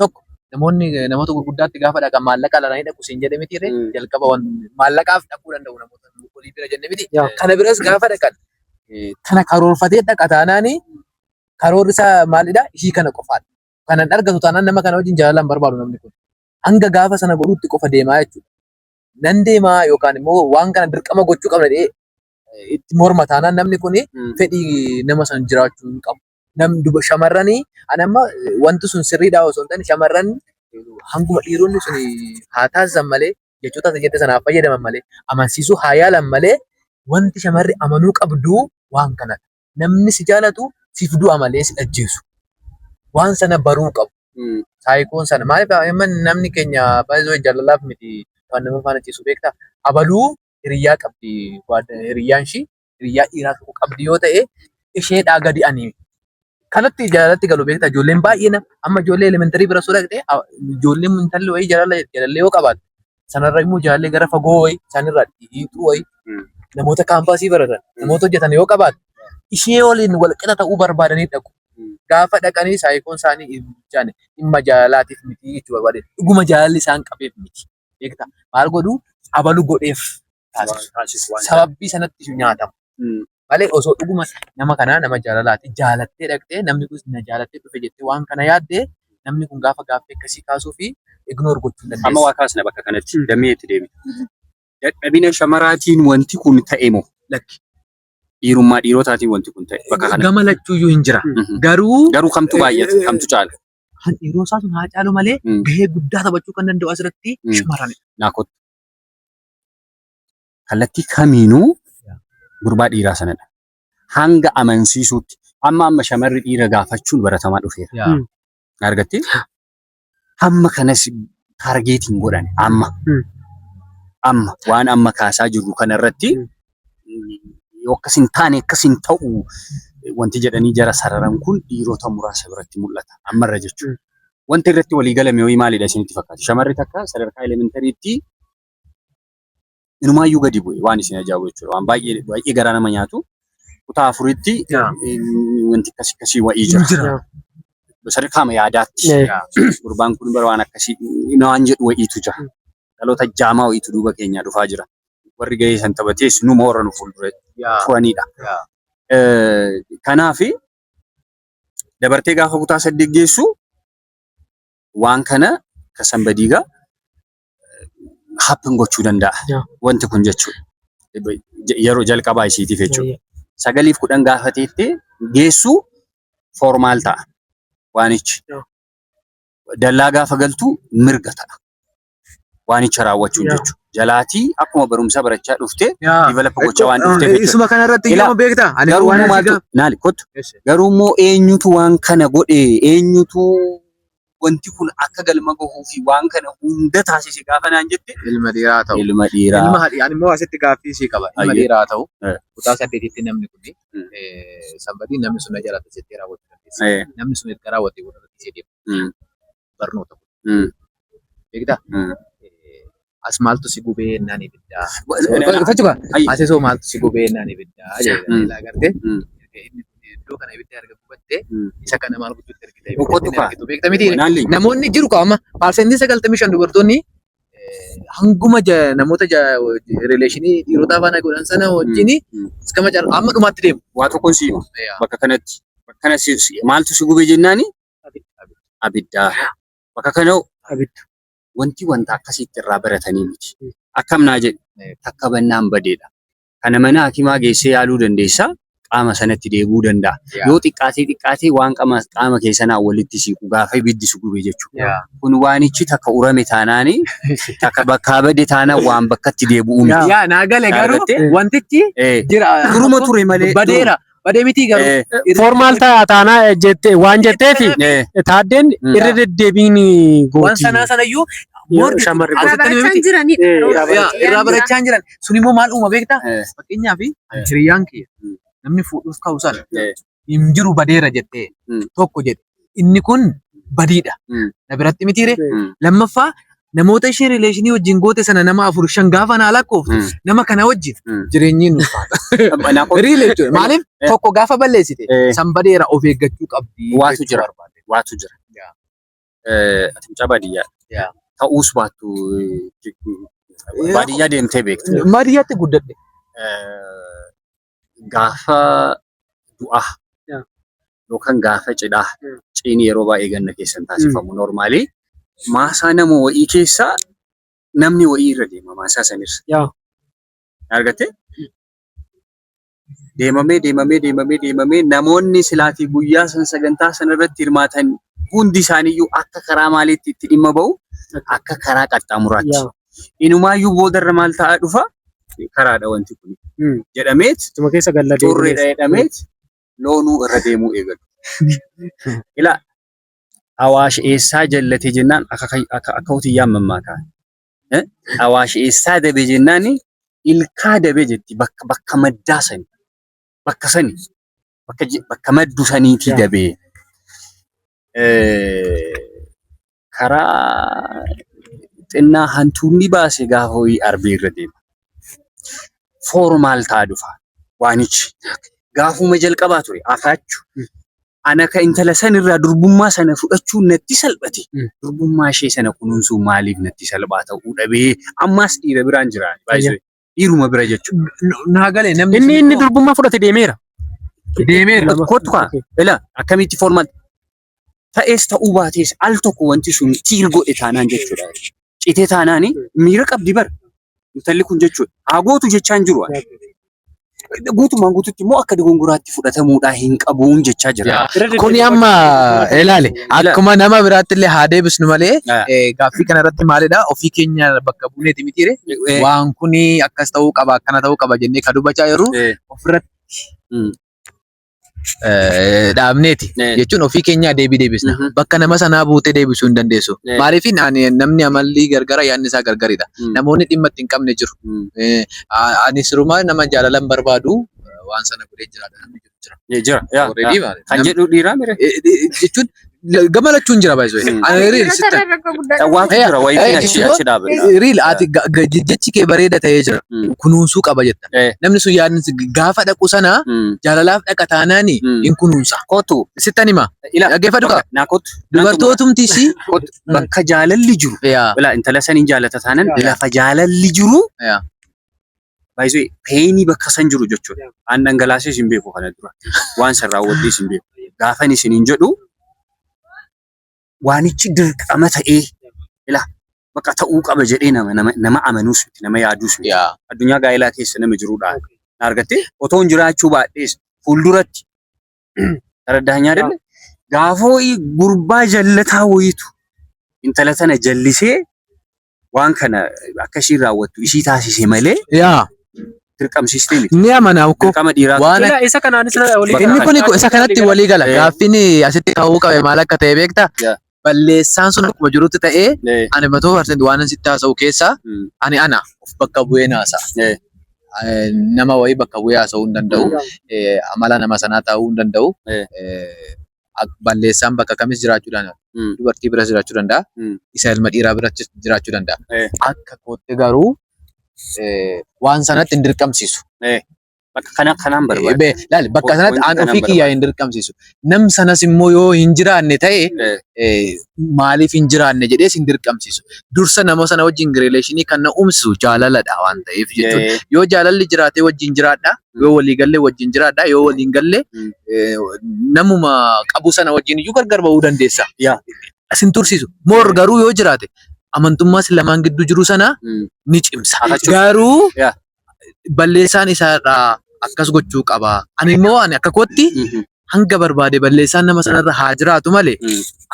tokko, namoonni namoota gurguddaatti gaafa dhaqan maallaqa alanii dhaqu siin jedhe miti ree? Jalqaba waan maallaqaaf dhaquu danda'u namoota olii bira jenne miti. Kana biras gaafa dhaqan kana karoorfatee dhaqa taanaani, karoorri isaa maalidha? Ishii kana qofaadha. Kanan argatu taanaan nama kana wajjin jaalalaan barbaadu namni kun. Hanga gaafa sana godhuutti qofa deemaa jechuudha. Nan deemaa yookaan immoo waan kana dirqama gochuu qabna jedhee itti morma taanaan, namni kun fedhii nama sana jiraachuu hin qabu. Nam duba shamarranii ani amma wanti sun sirriidhaa osoo hin taane, shamarran hanguma dhiironni sun haa taasisan malee, jechoota ati jette sanaaf fayyadaman malee, amansiisuu haa yaalan malee, wanti shamarri amanuu qabdu waan kanadha. Namni si jaalatu siif du'a malee si ajjeesu. Waan sana baruu qabu. Saayikoon sana maaliif amma namni keenya baay'ee jaalalaaf miti kan nama faana ciisu beektaa? Abaluu hiriyyaa qabdi, hiriyyaan ishii hiriyyaa dhiiraa tokko qabdi yoo ta'e, isheedhaa gadi ani kanatti jaalalatti galu beektaa? Ijoolleen baay'een amma ijoollee elementary bira soo dhaqxee, ijoolleen intalli wayii jaalala jaalallee yoo qabaatte, sanarra immoo jaalallee gara fagoo wayii isaanirraa dhiituu wayii, namoota campus baratan, namoota hojjetan yoo qabaatte, ishee waliin wal qixa ta'uu barbaadanii dhaqu. Gaafa dhaqanii saayikoon isaanii hin jaane, dhimma jaalalaatiif miti jechuu barbaade. Dhuguma jaalalli isaan qabeef miti. Beektaa? Maal godhu? Abalu godheef taasisu. Sababbii sanatti nyaatamu. Malee osoo dhuguma nama kanaa nama jaalalaati jaalattee dhaqxee, namni kun na jaalattee dhufe jettee waan kana yaaddee, namni kun gaafa gaaffii akkasii kaasuu fi ignore gochuu hin Amma dandeessu. waa kaasna bakka kanatti damee itti deebi. Dadhabina shamaraatiin wanti kun ta'e moo? Lakki. Dhiirummaa dhiirotaatiin wanti kun ta'e bakka kanatti. Gama lachuuyyuu hin jira. Garuu Garuu kamtu baay'ata? Kamtu caala? kan dhiiroo isaa sun haa caalu malee, gahee guddaa taphachuu kan danda'u asirratti shamarranidha. Naa kottu. Kallattii kamiinuu gurbaa dhiiraa sanadha. Hanga amansiisuutti. Amma shamarri dhiira gaafachuun baratamaa dhufeera. Argattee? Hamma kanas target iin godhan amma. Amma waan amma kaasaa jirru kanarratti yoo akkas hin taane akkas hin ta'u wanti jedhanii jara sararan kun dhiirota muraasa biratti mul'ata. Ammarra jechuudha. Wanti irratti walii galame wayii maalidha isinitti fakkaata? Shamarri takka sadarkaa elementary tti inumaayyuu gadi bu'e, waan isin ajaa'ibu jechuudha. Waan baay'ee baay'ee garaa nama nyaatu. Kutaa afuritti wanti akkasii akkasii wayii jira. Jira. Sadarkaa yaadaatti. Gurbaan kun bara waan akkasii waan jedhu wayiitu jira. Dhaloota jaamaa wayiitu duuba keenyaa dhufaa jira. Warri gahee san taphatees numa warra nu fuuldura turanidha. Kanaafi dabartee gaafa kutaa 8 geessu waan kana kasan badiigaa happen gochuu danda'a. Wanti kun jechuudha. Yeroo jalqabaa isiitiif jechuudha. 9f 10 gaafa teettee geessu formal ta'a waanichi. Dallaa gaafa galtu mirga ta'a. Waanicha raawwachuun jechuudha. Jalaatii akkuma barumsa barachaa dhuftee develop gochaa waan dhufteef jechuudha. Isuma kanarratti Ilaa, yoo beektaa? Ani Garuu waan immoo asii maaltu naali kottu. Garuu immoo eenyutu waan kana godhe, eenyutu wanti kun akka galma gahuu fi waan kana hunda taasise gaafa naan jette, Ilma dhiiraa ta'u. Ilma dhiiraa. Ilma haadhi ani immoo asitti gaaffii isii qaba. Ilma dhiiraa ta'u, kutaa 8tti namni kun sanbatii namni sun na jaalata jettee raawwachuu dandeessa. Namni sun erga raawwatee booda irratti isee deema. Barnoota. Beektaa? As maaltu si gubee naan ibiddaa. Fachuka asisoo maaltu si gubee naan ibiddaa jedhe agartee. Inni iddoo kana ibidda erga gubattee, isa kana maal gochuutti ergita? Boqqotu kaa. Argitu beekta miti. Naalli. Namoonni jiru qaama 95% dubartoonni hanguma namoota relation dhiirotaa faana godhan sana wajjin iskama amma dhumaatti deemu. Waa tokkoon si hima. Bakka kanatti. Bakka kana maaltu si gubee jennaani? Abiddaa. Bakka kana Abidda. Wanti wanta akkasiitti irraa baratanii miti. Akkam naa jedhi, takka bannaan badeedha. Kana mana hakimaa geessee yaaluu dandeessa. Qaama sanatti deebi'uu danda'a. Yoo xiqqaatee xiqqaatee waan qaama qaama kee sanaan walitti siiqu gaafa ibiddi si gube jechuudha. Kun waanichi takka urame taanaani, takka bakkaa bade taanaan waan bakkatti deebi'uu miti. Yaa, naa gale garuu Argattee? Wantichi jira. Duruma ture malee. Badeera. Badee miti garuu. Formal ta'a taanaa jette waan jetteefi taaddeen irra deddeebiin Waan gooti. sanaa sanayyuu Yoo shamarri Irraa Asitti barachaa miti. jiranidha. Yaa, irraa barachaa hin jiran. Sun immoo maal uuma beektaa? Fakkeenyaaf hiriyyaan kiyya namni fuudhuuf ka'u sana hin jiru, badeera jettee tokko jedhe. Inni kun badiidha. Na biratti mitiire. Lammaffaa, namoota ishee relation wajjin goote sana nama afur shan gaafa naa lakkooftu nama kana wajjin jireenyi hin ulfaata. Real jechuudha. Maaliif, tokko gaafa balleessite san badeera, of eeggachuu qabdi Waatu jechuu jira. barbaade. Waatu jira. Ati mucaa baadiyyaa. Ta'uus baattu baadiyyaa deemtee beektu. Baadiyyaatti guddadhe. Gaafa du'aa yookaan gaafa cidhaa ciini yeroo baay'ee ganna keessan taasifamu, normally maasaa nama wa'ii keessaa namni wa'ii irra deema maasaa sanirra. Argattee? Deemamee deemamee deemamee deemamee namoonni silaatii guyyaa san sagantaa sana irratti hirmaatan hundi isaaniiyyuu akka karaa maaliitti itti dhimma ba'u? Akka karaa qaxxaamuraatti. Inumaayyuu boodarra maal ta'aa dhufa? Karaadha wanti kun jedhameet Ittuma keessa galla xurreedha jedhameet loonuu irra deemuu eegalu. Ilaa, Awaash eessaa jallate jennaan akka hotiyyaan mammaakaa. Awaash eessaa dabe jennaan ilkaa dabe jetti, bakka maddaa sani. Bakka sani. Bakka maddu saniitii dabe. Karaa xinnaa hantuunni baase gaafa wayii arbee irra deema. Formal ta'aa dhufa waanichi. Gaafuma jalqabaa ture afaachu. Ana ka intala sanirraa durbummaa sana fudhachuun natti salphate. Durbummaa ishee sana kunuunsuun maaliif natti salphaa ta'uu dhabee? Ammaas dhiira biraan jira. Baay'ee dhiiruma bira jechuudha. Naa galee namni Inni durbummaa fudhate deemeera. Deemeera. Kottu kaa, ila akkamitti formal ta'es ta'uu baates al tokko wanti sun tear godhe taanaan jechuudha. Citee taanaani miira qabdi bara. Intalli kun jechuudha. Haa gootu jechaan jiru ani. Guutumaan guututti immoo akka dogongoraatti fudhatamuudhaa hin qabuun jechaa jira. Kuni amma ilaali, akkuma nama biraatti illee haa deebisnu malee gaaffii kana irratti maalidha, ofii keenya bakka buuneeti mitiire, waan kuni akkas ta'uu qaba, akkana ta'uu qaba jennee kan dubbachaa jirru ofirratti dhaabneeti jechuun ofii keenyaa deebii deebisna. Bakka nama sanaa buutee deebisuu hin dandeessu. Maaliif, namni amalli gargara, yaadni isaa gargaridha. Namoonni dhimma itti hin qabne jiru. Ani sirumaa nama jaalalan barbaadu waan sana godhee jiraadha namni jiru jira. Jira. Yaa, Already yaa. maali? Kan jedhu dhiiraa mire. Jechuun gama lachuun jira baay'isoo. Ani real Dhiirota irra rakkoo guddaa qaba. Waatu jira wayitiin achi achi dhaabata. Real ati jechi kee bareeda ta'ee jira. Kunuunsuu qaba jetta. Namni sun yaadni gaafa dhaqu sana jaalalaaf dhaqa taanaani hin kunuunsa. Kootu. Sittan hima. Ila. Dhaggeeffadhu kaa. Naa kootu. Dubartootumti ishii. Kootu. Bakka jaalalli jiru. Ilaa, intala saniin jaalata taanan lafa jaalalli jiru. Baay'isee pain bakka san jiru jechuudha. Aan dhangalaasees hin beeku kana dura. Waan san raawwadhees hin beeku. Gaafan isiniin jedhu waanichi dirqama ta'ee ila bakka ta'uu qaba jedhee nama amanuus miti, nama yaaduus miti. Addunyaa gaa'elaa keessa nama jirudha. Na argattee, otoo hin jiraachuu baadhees fuulduratti taraddaanyaa አይደለ? Gaafoo gurbaa jallataa wayiitu intala tana jallisee waan kana akka ishiin raawwattu ishii taasise malee dirqamsiistee miti. Ni amana ukkoo. Dirqama dhiiraa Waan Ila, isa kanaanis walii Inni gala. kun isa kanatti walii gala. Gaaffiin asitti ka'uu qabe maal akka ta'e beektaa? Balleessaan sun akkuma jirutti ta'ee ani matoo percent waan sitti haasa'u keessaa ani ana of bakka bu'ee naasa'a. Nama wayii bakka bu'ee haasa'uu hin danda'u. Amala nama sanaa ta'uu hin danda'u. Balleessaan bakka kamis jiraachuu danda'a. Dubartii biras jiraachuu danda'a. Isa ilma dhiiraa biras jiraachuu danda'a. Akka kootti garuu waan sanatti hin dirqamsiisu. Bakka kana kanaan barbaada. Laali bakka sanatti Wanti aan kanaan ofii kiyyaa hin dirqamsiisu. Nam sanas immoo yoo hin jiraanne ta'e maaliif hin jiraanne jedhee hin dirqamsiisu. Dursa nama sana wajjin relationii kan na uumsisu jaalaladha waan ta'eef jechuudha. Yoo jaalalli jiraatee wajjin jiraadha, yoo walii galle wajjin jiraadha, yoo waliin galle namuma qabu sana wajjin iyyuu gargar ba'uu dandeessa. Sin tursiisu. Moor garuu yoo jiraate amantummaa si lamaan gidduu jiru sana ni cimsa. Akachuuf. Garuu balleessaan isaarraa akkas gochuu qaba. Ani immoo ani akka kootti hanga barbaade balleessaan nama sanarra haa jiraatu malee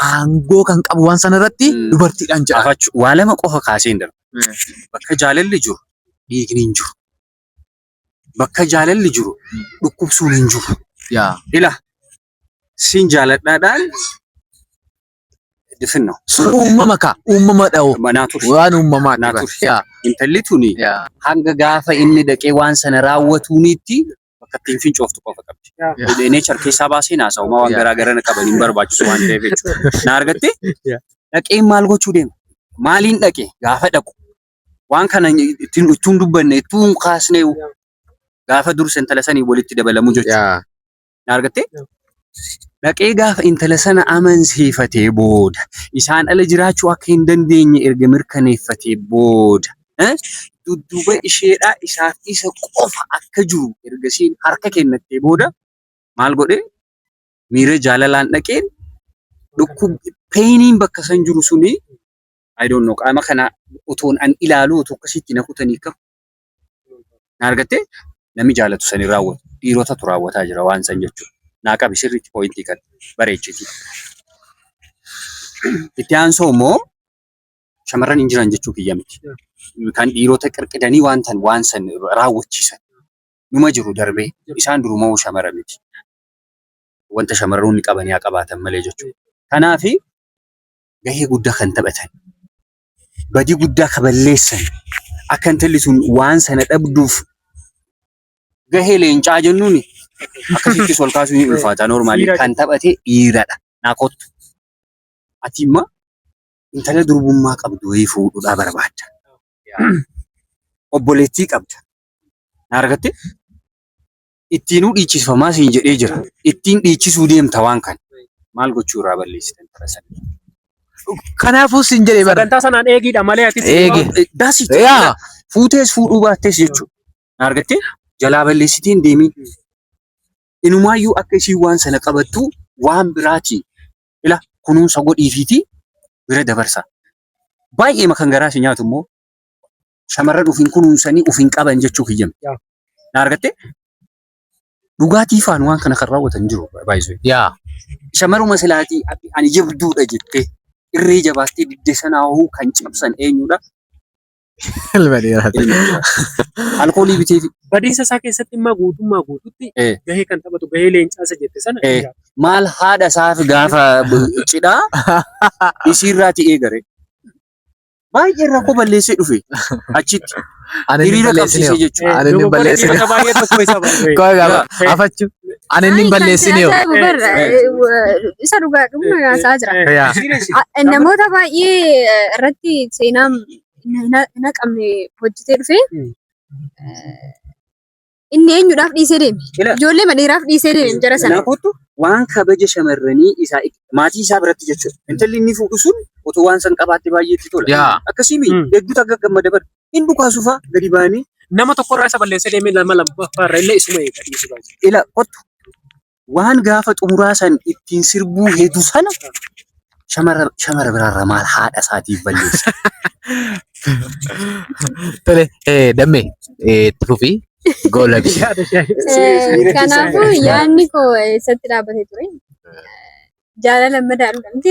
aangoo kan qabu waan sanarratti dubartiidhaan jedha. Afachuu waa lama qofa kaasee hin darbu. Bakka jaalalli jiru dhiigni hin jiru. Bakka jaalalli jiru dhukkubsuun hin jiru. Ila siin jaaladhaadhaan difin ነው. Sun uumama kaa uumama dha'u Naa tursi. waan uumamaati. Naa bara. tursi. Intalli tuni hanga gaafa inni dhaqee waan sana raawwatuunitti bakka ittiin fincooftu qofa qabdi. Nature keessaa baasee naasa'u waan garaa gara qaban hin barbaachisu waan ta'eef jechuudha. Na argatte? Dhaqee maal gochuu deema? Maaliin dhaqe gaafa dhaqu? Waan kana ittiin ittuun dubbanne ittuun kaasnee gaafa dursa intala sanii walitti dabalamu jechuudha. Na argatte? Dhaqee gaafa intala sana amansiifatee booda isaan ala jiraachuu akka hin dandeenye erga mirkaneeffatee booda dudduuba isheedhaa isaaf isa qofa akka jiru erga isheen harka kennattee booda maal godhee miira jaalalaan dhaqeen dhukkub painiin bakka san jiru suni, I don't know, qaama kana otoon an ilaalu otoo akkasitti na kutanii kam na argatte namni jaalatu san hin raawwatu, dhiirotatu raawwataa jira waan san jechuudha. Naa qabi sirriitti pointii kan bareechiti. Itti aansoo immoo shamarran hin jiran jechuu kiyya miti. Kan dhiirota qirqidanii waan tan waan san raawwachiisan numa jiru darbee isaan durumaa shamara miti. Wanta shamarroonni qabanii haa qabaatan malee jechuudha. Kanaafi gahee guddaa kan taphatan, badii guddaa kan balleessan, akka intalli sun waan sana dhabduuf gahee leencaa jennuun akkasittis ol kaasuun ni ulfaata. Normally kan taphate dhiiradha. Naa kottu. Ati immoo intala durbummaa qabdu wayii fuudhuudhaa barbaadda. Obboleettii qabda. Na argatte? Ittiinuu dhiichifamaa siin jedhee jira. Ittiin dhiichisuu deemta waan kana. Maal gochuu irraa balleessitan intala sana? Kanaafuu siin jedhee bara. Sagantaa sanaan eegiidha malee atis. Eegi. Daasi. Fuutees fuudhuu baattees jechuudha. Na argatte? Jalaa balleessitee hin deemin. Inumaayyuu akka ishiin waan sana qabattu waan biraatiin ila kunuunsa godhiifiiti bira dabarsa. Baay'ee kan garaa si nyaatu immoo shamarran ofiin kunuunsanii ofiin qaban jechuu kiyyame. Na argatte? Dhugaatii faan waan kana kan raawwatan jiru baay'isuu. Shamaruma silaatii ani jabduudha jettee irree jabaattee didde sanaa hoo kan cabsan eenyudha? Ilma dhiiraati. Ilma dhiiraati. Alkoolii bitee Badiisa isaa keessatti immoo guutummaa guututti gahee kan taphatu gahee leencaa isa jette sana dhiira. Maal haadha isaaf gaafa cidhaa isiirraati eegare. Baay'ee rakkoo balleessee dhufe achitti. Ani inni Hiriira balleessine qabsiisee jechuudha. Ani inni Dogoggora balleessine. dhiirota baay'ee tokko isa baay'ee. Koo gaafa afachuu. Ani inni balleessine. Isa dhugaa dhuguma haasaa jira. Namoota baay'ee irratti seenaa hin haqamne hojjetee dhufe. Inni eenyudhaaf dhiisee deeme? Ijoollee dhiiraaf dhiisee deeme jara sana. Kanaafuu waan kabaja shamarranii isaa maatii isaa biratti jechuudha. Intalli inni fuudhu sun otoo waan san qabaatte baay'ee itti tola. Akkasii hedduutu akka gammada bara. Hin dhukaasu fa'aa gadi ba'anii. Nama tokkorraa isa balleessee deemee lama lammaffaarra illee isuma eega dhiisu baay'ee. Ila kottu waan gaafa xumuraa san ittiin sirbuu heedu sana shamara biraarraa maal haadha isaatiif balleessa. Tole dammee itti fufii goolabi. Kanaafuu yaadni koo eessatti dhaabbatee ture? Jaalala madaaluudha miti?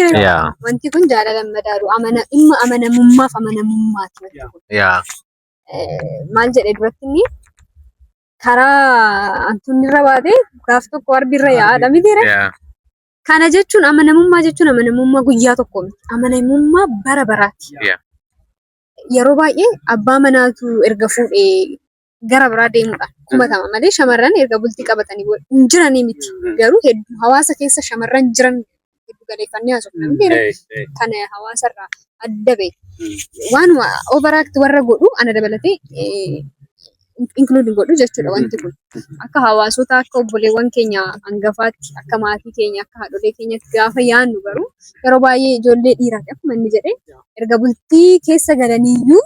Wanti kun jaalala madaalu dhimma amanamummaaf amanamummaati wanti kun. Maal jedhee duratti inni karaa hantuunni irra baatee gaaf tokko arbi irra yaa'aadha miti? Kana jechuun amanamummaa jechuun amanamummaa guyyaa tokko miti. Amanamummaa bara baraati. Yeroo baay'ee abbaa manaatu erga fuudhee gara biraa deemuudhaan kumatama malee shamarran erga bultii qabatanii hin jiranii miti. Garuu hedduu hawaasa keessa shamarran jiran giddu galeeffannee haasofna miti? Kan hawaasarraa adda ba'e. Waanuma overact warra godhu ana dabalatee Include godhu jechuudha wanti kun. Akka hawaasota, akka obboleewwan keenya hangafaatti, akka maatii keenya, akka haadholee keenyatti gaafa yaadnu garuu yeroo baay'ee ijoollee dhiiraati, akkuma inni jedhe, erga bultii keessa galaniiyyuu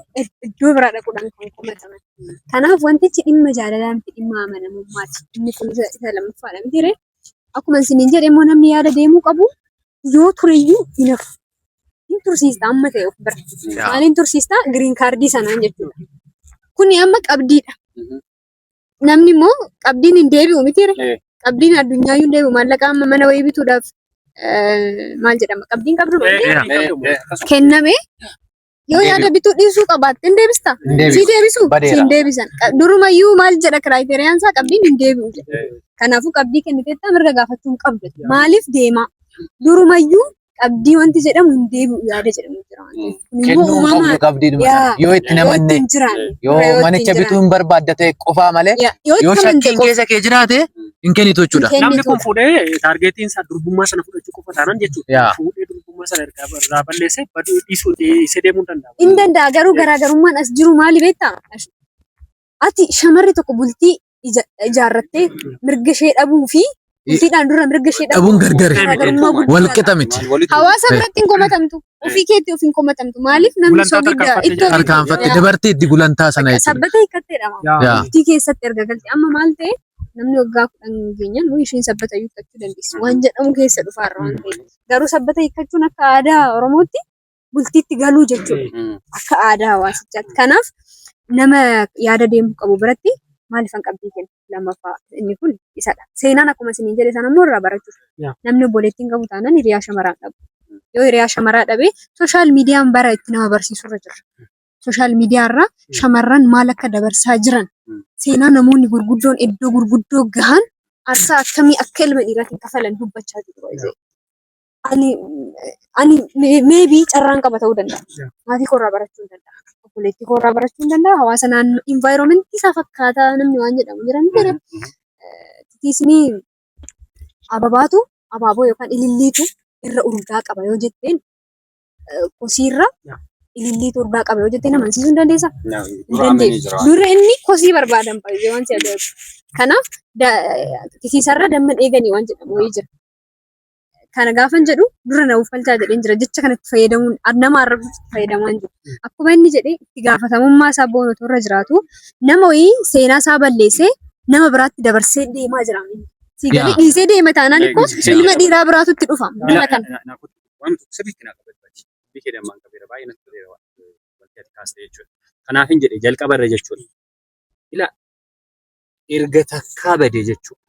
iddoo biraa dhaquudhaan kan komataman. Kanaaf wantichi dhimma jaalalaa miti, dhimma amanamummaati. Inni kun isa lammaffaadha miti. Akkuma isiniin jedhe immoo, namni yaada deemuu qabu yoo tureyyuu hin hafu. Hin tursiista amma ta'e of bira. Maaliin tursiista? Green card sanaan jechuudha. Kuni amma qabdiidha. Namni immoo qabdiin hin deebi'u miti. Qabdiin addunyaayyuu hin deebi'u. Maallaqa amma mana wayii bituudhaaf maal jedhama? Qabdiin qabdu kenname yoo yaada bituu dhiisuu qabaatte hin deebistaa? Si deebisu? Si hin deebisan. Durumayyuu maal jedha criteriaan isaa? Qabdiin hin deebi'u jedha. Kanaafuu qabdii kenniteetta, mirga gaafachuu hin qabdu. Maaliif deemaa? Durumayyuu qabdii wanti jedhamu hin deebi'u yaada jedhamu jira waan ta'eef. Kun immoo Kennuu hin qabdu uumamaan qabdiidhuma sana. Yoo itti yoo namanne itti hin jiraanne. Yoo Yoo itti manicha hin bituu hin barbaadda ta'e qofaa malee Yoo yoo itti amante shakkiin qofa keessa kee jiraate hin kennitu jechuudha. Hin Namni kun kennitudha. fuudhee targetiin isaa durbummaa sana fudhachuu qofa taanaan jechuudha. Fuudhee durbummaa sana erga irraa balleessee baduu dhiisuu dhiisee deemuu hin danda'a. Hin danda'a, garuu garaagarummaan as jiru maali beektaa? Ati shamarri tokko bultii ijaarrattee mirga ishee dhabuu fi bultiidhaan dura mirga ishee dhabuu Dhabuun gargari. garaagarummaa Wal guddaadha. qixa miti. Hawaasa biratti hin komatamtu. Ofii keetti of hin komatamtu. Maaliif namni Gulantaa soogidda tarkaanfattee ittoo Tarkaanfatte dabartee itti gulantaa sana jechuudha. Sabbata hiikkatteedha. Bultii keessatti erga galte amma maal ta'e, namni waggaa 10 geenyaan "Wuy, isheen sabbata hiikkachuu dandeessi" waan jedhamu keessa dhufaarra waan ta'eef. Garuu sabbata hiikkachuun akka aadaa Oromootti bultiitti galuu jechuudha. Akka aadaa hawaasichaatti. Kanaaf nama yaada deemuu qabu biratti maaliifan qabdii kenna? Lammaffaa inni kun isadha. Seenaan akkuma isiniin jedhe sana immoo irraa barachuuf. Namni obboleettiin qabu taanaan hiriyaa shamaraa dhabu. Yoo hiriyaa shamaraa dhabe, social mediaan bara itti nama barsiisurra jira. Social media irraa shamarran maal akka dabarsaa jiran, seenaa namoonni gurguddoon iddoo gurguddoo gahan aarsaa akkamii akka ilma dhiiraatiin kafalan dubbachaa jiru. Ani maybe carraan qaba ta'uu danda'a. Maatii koorraa barachuu hin danda'a. Obboleettii koorraa barachuu hin danda'a. Hawaasa naannoo environmentii isaa fakkaataa namni waan jedhamu jiran jira. Titiisni ababaatu abaaboo yookaan ililliitu irra urgaa qaba yoo jetteen, kosiirra ililliitu urgaa qaba yoo jetteen amansiisuu hin dandeessaa? Hin dandeessu. Dura inni kosii barbaadan baay'ee waan si ajaa'ibu. Kanaaf titiisarra damma eeganii waan jedhamu wayii jira. Kana gaafan jedhu dura na uffalchaa jedheen jira. Jecha kanatti fayyadamuun nama arrabsuuf itti fayyadamaa hin jiru. Akkuma inni jedhe, itti gaafatamummaa isaa boonatu irra jiraatu, nama wayii seenaa isaa balleessee nama biraatti dabarsee deemaa jira. Si galee dhiisee deema taanaan ikkoo ilma dhiiraa biraatu itti dhufa. Nama kana. Waan tokko sirriitti naa qabadhu. Dubbii kee dammaan qabeera, baay'ee natti toleera wanti ati kaaste jechuudha. Kanaaf hin jedhe jalqaba irra jechuudha. Ila erga takkaa badee jechuudha.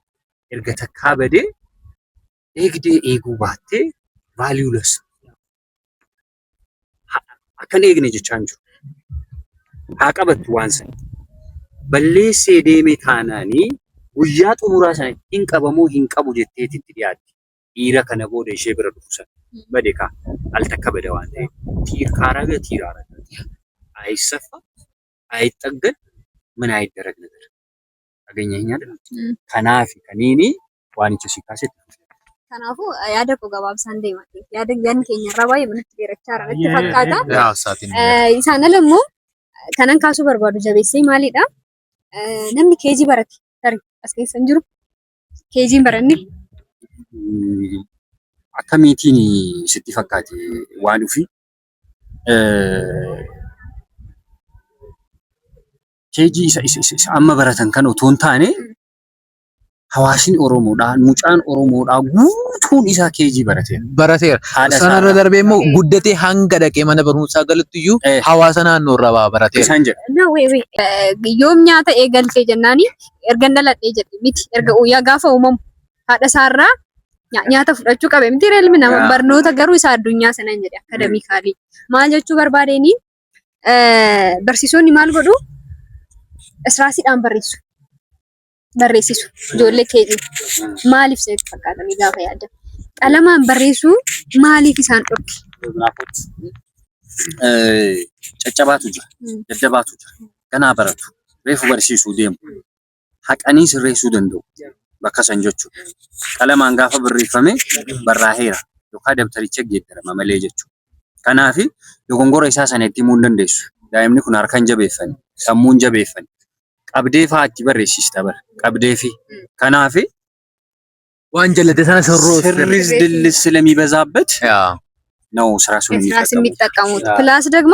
Erga takkaa badee eegdee eeguu baattee valueless. Akkan eegne jechaa hin jiru. Haa qabattu waan sana. Balleessee deeme taanaanii guyyaa xumuraa sana hin qabamoo hin qabu jetteeti itti dhiyaatti. Dhiira kana booda ishee bira dhufu sana. Bade kaa al takka bada waan ta'eef. ቲር ካረገ ቲር አረገ። አይሰፋ፣ አይጠገን፣ ምን አይደረግ ነገር አገኘኸኝ አይደል? Kanaaf kaniini waanicha si kaasetti. Kanaafuu yaada koo gabaabsaan deema. Yaada yaadni keenya irraa baay'ee manatti dheerachaa jira natti fakkaata. Yaa sa'aatiin. Isaan ala immoo kanan kaasuu barbaadu jabeessee maalidha? Namni KG barate tarii as keessa hin jiru. KGn baranne. Akkamiitiin sitti fakkaate waan ofii? KG isa amma baratan kana otoo hin taane, hawaasni Oromoodhaa, mucaan Oromoodhaa guutuun isaa KG barateera. Barateera. Haadha Sanarra isaarraa. darbee immoo guddatee hanga dhaqee mana barumsaa galutti iyyuu hawaasa naannoo irraa waa barateera. Isaan jedha. No, wait, wait. Yoom nyaata eegalte jennaani, erga dhaladhee jedhe miti, erga guyyaa gaafa uumamu haadha isaarraa nyaata fudhachuu qabe miti ilmi nama. Barnoota garuu isa addunyaa sana hin jedhe academically. Maal jechuu barbaadeenii, barsiisonni maal godhu? Israasiidhaan barreessu. Barreessisu ijoollee keetii. Maaliif isinitti fakkaatanii gaafa yaaddan? Qalamaan barreessuu maaliif isaan dhorke? Caccabaatu jira. Daddabaatu jira. Ganaa baratu. Reefu barsiisuu deemu. Haqanii sirreessuu danda'u. Bakka san jechuudha. Qalamaan gaafa barreeffame barraaheera yookaan dabtaricha geeddarama malee jechuudha. Kanaaf dogongora isaa sana itti himuu hin dandeessu. Daa'imni kun harka hin jabeeffanne, sammuu hin jabeeffanne. Qabdee fa'aa itti barreessista bara. Qabdee fi kanaaf Waan jallate sana sirroo ስርዝ ድልዝ ስለሚበዛበት ነው ስራሱን ስራስ የሚጠቀሙት። የሚጠቀሙት plus ደግሞ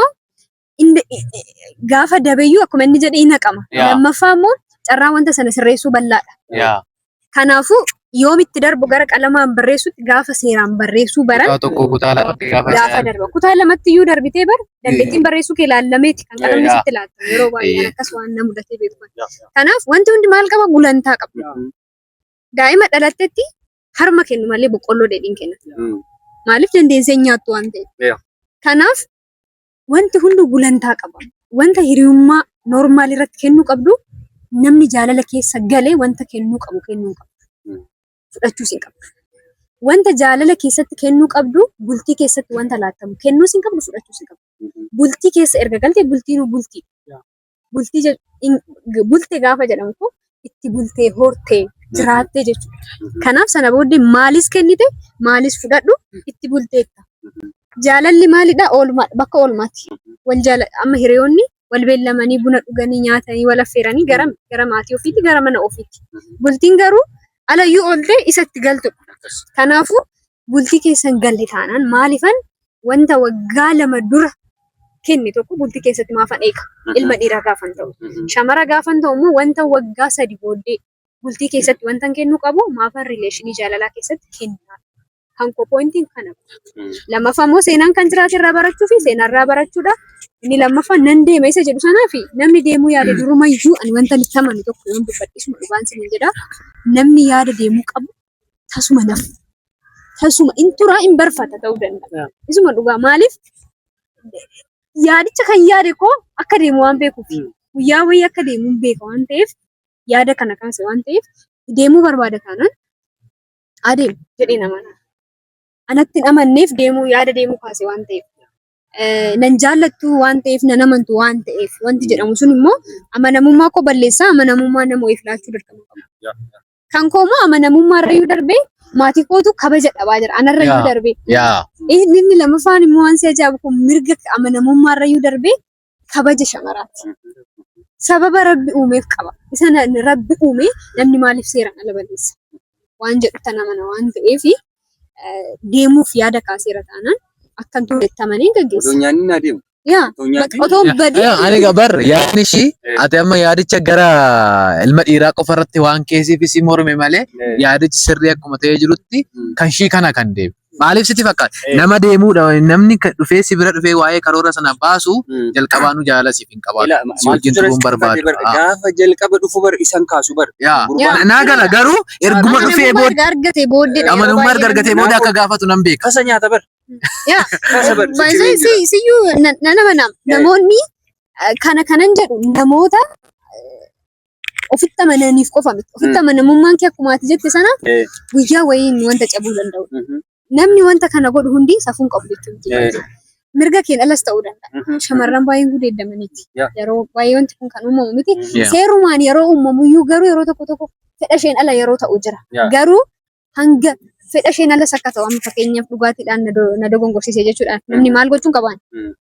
gaafa dabeyyuu akkuma inni jedhe hin haqama. Lammaffaa immoo carraa wanta sana sirreessuu bal'aadha. Kanaafuu yoomitti darbu gara qalamaan barreessutti gaafa seeraan barreessuu baran Kutaa tokko kutaa lamatti gaafa gaafa isaan darba. Kutaa lamatti iyyuu darbitee bar dandeettiin barreessuu kee ilaallameeti kan qalamni sitti laatamu yeroo baay'ee akkas waan na mudatee beeku. Kanaaf wanti hundi maal qaba gulantaa qaba. Daa'ima dhalattetti harma kennu malee boqqolloo dheedhiin kenna. Maaliif dandeessee hin nyaattu waan ta'eef. Kanaaf wanti hundi gulantaa qaba. Wanta hiriyummaa normal irratti kennuu qabdu namni jaalala keessa galee wanta kennuu qabu kennuu qabdu. Fudhachuus hin qabdu. Wanta jaalala keessatti kennuu qabdu bultii keessatti wanta laattamu kennuus hin qabdu, fudhachuus hin qabdu. Bultii keessa erga galte bultiinuu bultii. Bultii bulte gaafa jedhamu kun itti bultee hortee jiraattee jechuudha. Kanaaf sana booddee maalis kennite maalis fudhadhu itti bulteetta. Jaalalli maalidha? Oolmaadha. Bakka oolmaati. Wal jaala amma hiriyoonni wal beellamanii buna dhuganii nyaatanii wal affeeranii gara maatii ofiitti, gara mana ofiitti. Bultiin garuu alayyuu ooltee isatti galtudha. Kanaafuu bultii keessan galle taanaan maalifan wanta waggaa 2 dura kenne tokko bultii keessatti maafan eega? Ilma dhiiraa gaafan ta'u. Shamara gaafan ta'u immoo wanta waggaa 3 booddee bultii keessatti wanta kennuu qabu maafan relationii jaalalaa keessatti kenna. Kan koo pointiin kana. Lammaffaa immoo seenaan kan jiraate irraa barachuu fi seenarraa barachuudha. Inni lammaffaa nan deema isa jedhu sanaa fi namni deemuu yaade durumayyuu ani wanta itti amanu tokko yoon dubbadhisuma dhugaan sinin jedha. Namni yaada deemuu qabu tasuma nafu. Tasuma in turaa in barfata ta'uu danda'a. Isuma dhugaa maaliif yaadicha kan yaade koo akka deemu waan beekuuf guyyaa wayii akka deemu hin beeka waan ta'eef yaada kana kaase waan ta'eef deemuu barbaada taanaan adeemu jedhee nama anatti hin amanneef deemuu yaada deemuu kaase waan ta'eef. Nan jaallattu waan ta'eef nan amantu waan ta'eef wanti jedhamu sun immoo amanamummaa koo balleessaa, amanamummaa nama wayiif laachuu dirqama qaba. Kan koo immoo amanamummaa irrayyuu darbee maatii kootu kabaja dhabaa jira anarrayyuu darbee. Inni lammaffaan immoo waan si ajaa'ibu kun mirga amanamummaa irrayyuu darbee kabaja shamaraati. Sababa rabbi uumeef qaba. Isa rabbi uume namni maaliif seeraan ala balleessa? Waan jedhu tan amana waan ta'eef deemuuf yaada kaaseera taanaan akkan turetti amanee gaggeessa. Otoo nyaanni naa deemu. Yaa Otoo nyaanni. otoo badii. Ani bar yaadni ishii ati amma yaadicha gara ilma dhiiraa qofa irratti waan keessiif si morme malee yaadichi sirrii akkuma ta'ee jirutti kan ishii kana kan deemu. Maaliif sitti fakkaata? Nama deemuudha namni dhufee si bira dhufee waa'ee karoora sana baasu jalqabaanuu jaalala siif hin qabaatu. Si wajjin turuun barbaadu. Gaafa jalqaba dhufu bar isan kaasu bar. Yaa naa gala garuu erguma dhufee Amanamummaa booda erga argatee booddeedha yeroo amanamummaa erga baay'ee argatee booda akka gaafatu nan beeka. Kasa nyaata bar. Yaa Kasa bar. baay'ee siyyuu nan amanam namoonni kana kanan jedhu namoota ofitti amananiif qofa miti. Ofitti amanamummaan kee akkuma ati jette sana guyyaa wayiin wanta cabuu danda'u. Namni wanta kana godhu hundi safuun qabu jechuudha. Mirga keen alas ta'uu danda'a. Shamarran baay'een gudeeddamaniiti. Yeroo baay'ee wanti kun kan uumamu miti. Seerumaan yeroo uumamu iyyuu garuu yeroo tokko tokko fedha isheen ala yeroo ta'u jira. Garuu hanga fedha isheen alas akka ta'u amma fakkeenyaaf dhugaatiidhaan na dogongorsiise jechuudhaan namni maal gochuun qabaan?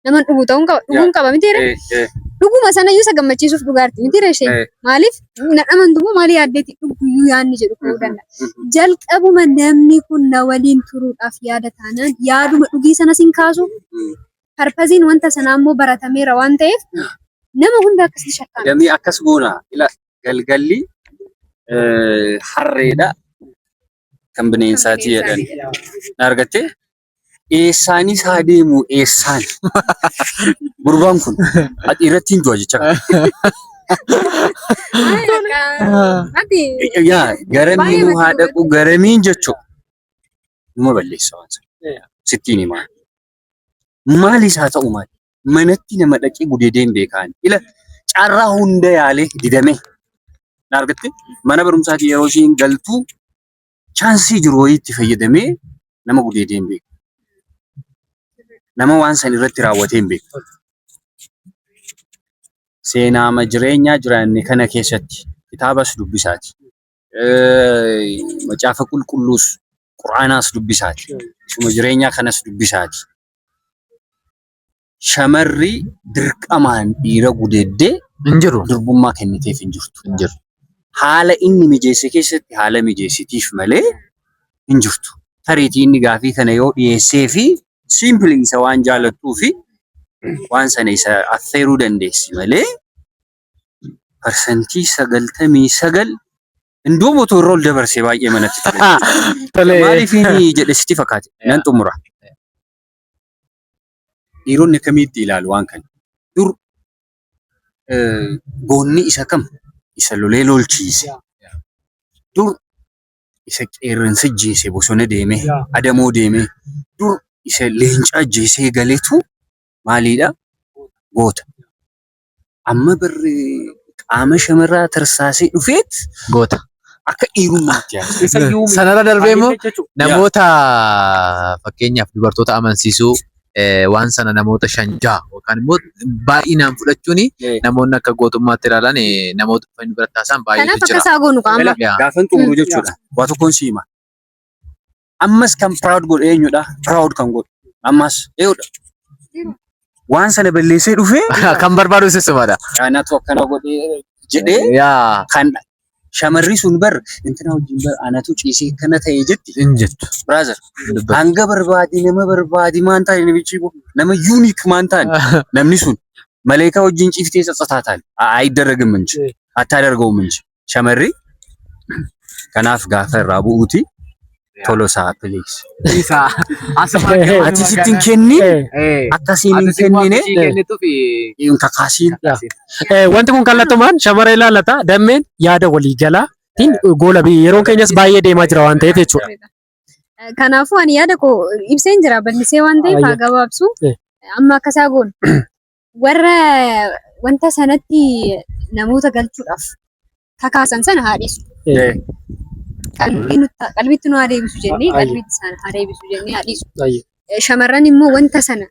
Nama dhugu ta'uun qaba. Dhuguun qaba miti ree? Dhuguma sanayyuu isa gammachiisuuf dhugaarti miti ree isheen? Maaliif na amantu moo maali yaaddeeti dhuguyyuu yaadni jedhu ka'uu danda'a. Jalqabuma namni kun na waliin turuudhaaf yaada taanaan yaaduma dhugii sanas hin kaasu. Purposeiin wanta sanaa immoo baratameera waan ta'eef nama hunda akkasitti shakkaan. Damee akkas goona. Ila galgalli harreedha kan bineensaati jedhan. Na argattee? Eessaanis haa deemu eessaan. Gurbaan kun ati irratti hin du'a jecha. Ati Yaa garamiin haa dhaqu garamiin jechuu. Numa balleessa waan sana. Sittiin himaa. Maalis haa ta'u maali? Manatti nama dhaqee gudeedee hin beekaan. Ila carraa hunda yaalee didame. Na argattee? Mana barumsaatii yeroo isheen galtuu chanceii jiru wayiitti fayyadamee nama gudeedee hin beeku. Nama waan san irratti raawwatee hin beeku. Seenaama jireenyaa jiraanne kana keessatti kitaabas dubbisaati. Macaafa qulqulluus quraanaas dubbisaati. Isuma jireenyaa kanas dubbisaati. Shamarri dirqamaan dhiira gudeeddee Hin jiru. Durbummaa kenniteef hin jirtu. Hin jiru. Haala inni mijeesse keessatti haala mijeessitiif malee hin jirtu. Tariitii inni gaafii kana yoo dhiyeessee fi simply isa waan jaalattuu fi waan sana isa affeeruu dandeessi malee, 99% indoo otoo irra ol dabarsee baay'ee manatti tola. Tole. Maaliif inni jedhe sitti fakkaate? Nan xumura. Dhiironni akkamitti ilaalu waan kana? Dur goonni isa kam? Isa lolee lolchiise. Dur isa qeerransa ajjeese bosona deemee, adamoo deemee, dur isa leenca ajjeesee galeetu maaliidha? Goota. Amma barri qaama shamarraa tarsaasee dhufeet Goota. akka dhiirummaatti yaada. Sanarra darbee immoo namoota, fakkeenyaaf dubartoota amansiisuu, waan sana namoota shan jaha yookaan immoo baay'inaan fudhachuun namoonni akka gootummaatti ilaalan, namoota dhufanii biratti haasa'an Kanaaf baay'eetu akka jira. isaa goonu qaama. Yaa. Gaafan xumuru jechuudha. Waa tokkoon si hima. Ammas kan proud godhu eenyudha? Proud kan godhu. Ammas eenyudha? Waan sana balleessee dhufee Kan barbaadu sissumadha. Anatu akkana godhee jedhee kan shamarri sun bar intina wajjin bar anatu ciisee akkana ta'e jetti. Hin jettu. Brother, Dubbatu. hanga barbaadi nama barbaadi maan taane, namichi kun nama unique maan taane, namni sun maleekaa wajjin ciiftee tsatsataa taane አይደረግም እንጂ አታደርገውም እንጂ shamarri. Kanaaf gaafa irraa bu'uuti Tolosaa, please, ati sitti hin kennin, akkasiin hin kennine, hin kakaasiin. Wanti kun kallattumaan shamara ilaallata. Dammeen yaada waliigalaatiin goola yeroon keenyas baay'ee deemaa jira waan ta'eef jechuudha. Kanaafuu ani yaada koo ibseen jira bal'isee waan ta'eef haa gabaabsu. Amma akkasaa goonu. Warra wanta sanatti namoota galchuudhaaf kakaasan sana haa dhiisu. Qalbitti nu haa deebisu jennee, qalbitti sana haa deebisu jennee haa dhiisu. Shamarran immoo wanta sana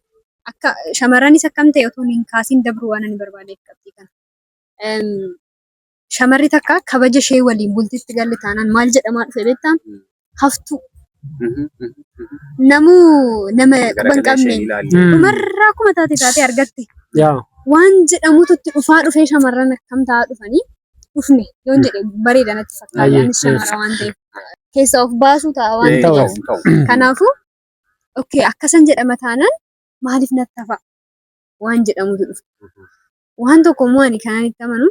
akka shamarranis akkam ta'e otoo hin kaasin dabruu waan ani barbaadeef qabxii kana. Shamarri takka kabaja ishee waliin bultitti galle taanaan maal jedhamaa dhufe beektaa? Haftuu. Namuu nama quba hin qabne dhumarraa akkuma taate taatee argatte. Waan jedhamutu itti dhufaa dhufee shamarran akkam ta'aa dhufanii dhufne yoon jedhe bareeda natti fakkaata. Anis shamara waan ta'eef keessaa of baasuu ta'a waan ta'eef. Kanaafuu okay, akkasan jedhama taanaan maaliif natti hafa waan jedhamutu dhufa. Waan tokko immoo ani kanan itti amanu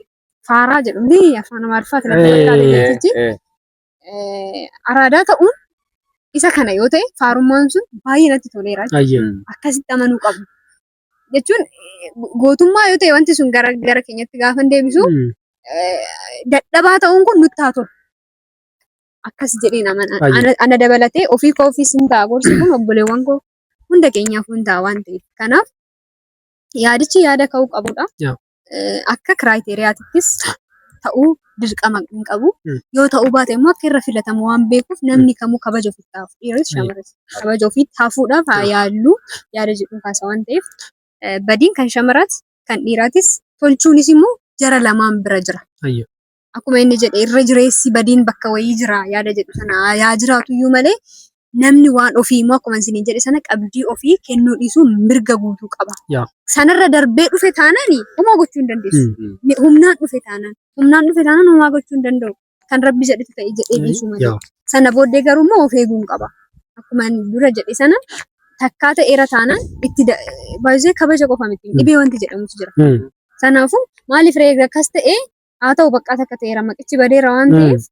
faaraa jedhu ni afaan Amaariffaatiin natti fakkaate jechichi. Araadaa ta'uun isa kana yoo ta'e faarummaan sun baay'ee natti toleera. Akkasitti amanuu qabnu. Jechuun gootummaa yoo ta'e wanti sun gara gara keenyatti gaafa hin deebisu, dadhabaa ta'uun kun nutti haa tolu. Akkas jedheen amana. Ana dabalatee ofii koo ofiis hin ta'a gorsi kun, obboleewwan koo hunda keenyaaf hin ta'a waan ta'eef. Kanaaf yaadichi yaada ka'uu qabudha. Akka criteriaatittis ta'uu dirqama hin qabu. Yoo ta'uu baate immoo akka irra filatamu waan beekuuf namni kamuu kabaja ofitti haa hafu. Dhiirris shamarris kabaja ofiitti hafuudhaaf haa yaallu yaada jedhuun kaasa waan ta'eef, badiin kan shamaraas kan dhiiraatis tolchuunis immoo jara lamaan bira jira. Akkuma inni jedhe irra jireessi badiin bakka wayii jira yaada jedhu sana yaa jiraatu iyyuu malee, namni waan ofii immoo akkuma isiniin jedhe sana qabdii ofii kennuu dhiisuu mirga guutuu qaba. Sanarra darbee dhufe taanaan homaa gochuu hin dandeessu. Humnaan dhufe taanaan, humnaan dhufe taanaan homaa gochuu hin danda'u. Kan Rabbi jedhetu ta'e jedhee dhiisuu malee. Sana booddee garuu immoo of eeguun qaba. Akkuma inni dura jedhe sana takkaa ta'eera taanaan itti baay'ee kabaja qofa miti, dhibee wanti jedhamutu jira. Sanaafuu maaliif reega akkas ta'ee haa ta'u, bakka takka ta'eera, maqichi badeera waan ta'eef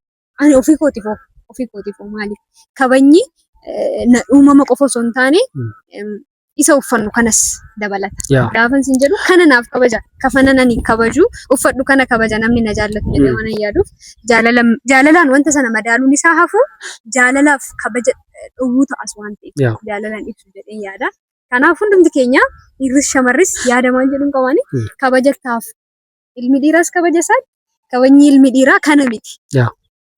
ani ofii kootiif hoo maaliif kabajni uumama qofa osoo hin taane isa uffannu kanas dabalata. Gaafan sin jedhu kana naaf kabaja, kafanan ani kabaju uffadhu kana kabaja, namni na jaallatu jedhee waan hin yaaduuf, jaalalaan wanta sana madaaluun isaa hafu jaalalaaf kabaja dhowwuu ta'as waan ta'eef jaalalaan ibsu jedheen yaada. Kanaaf hundumti keenya dhiirris shamarris yaada maal jedhuun qabani, kabaja taaf ilmi dhiiraas kabaja isaati, kabajni ilmi dhiiraa kana miti.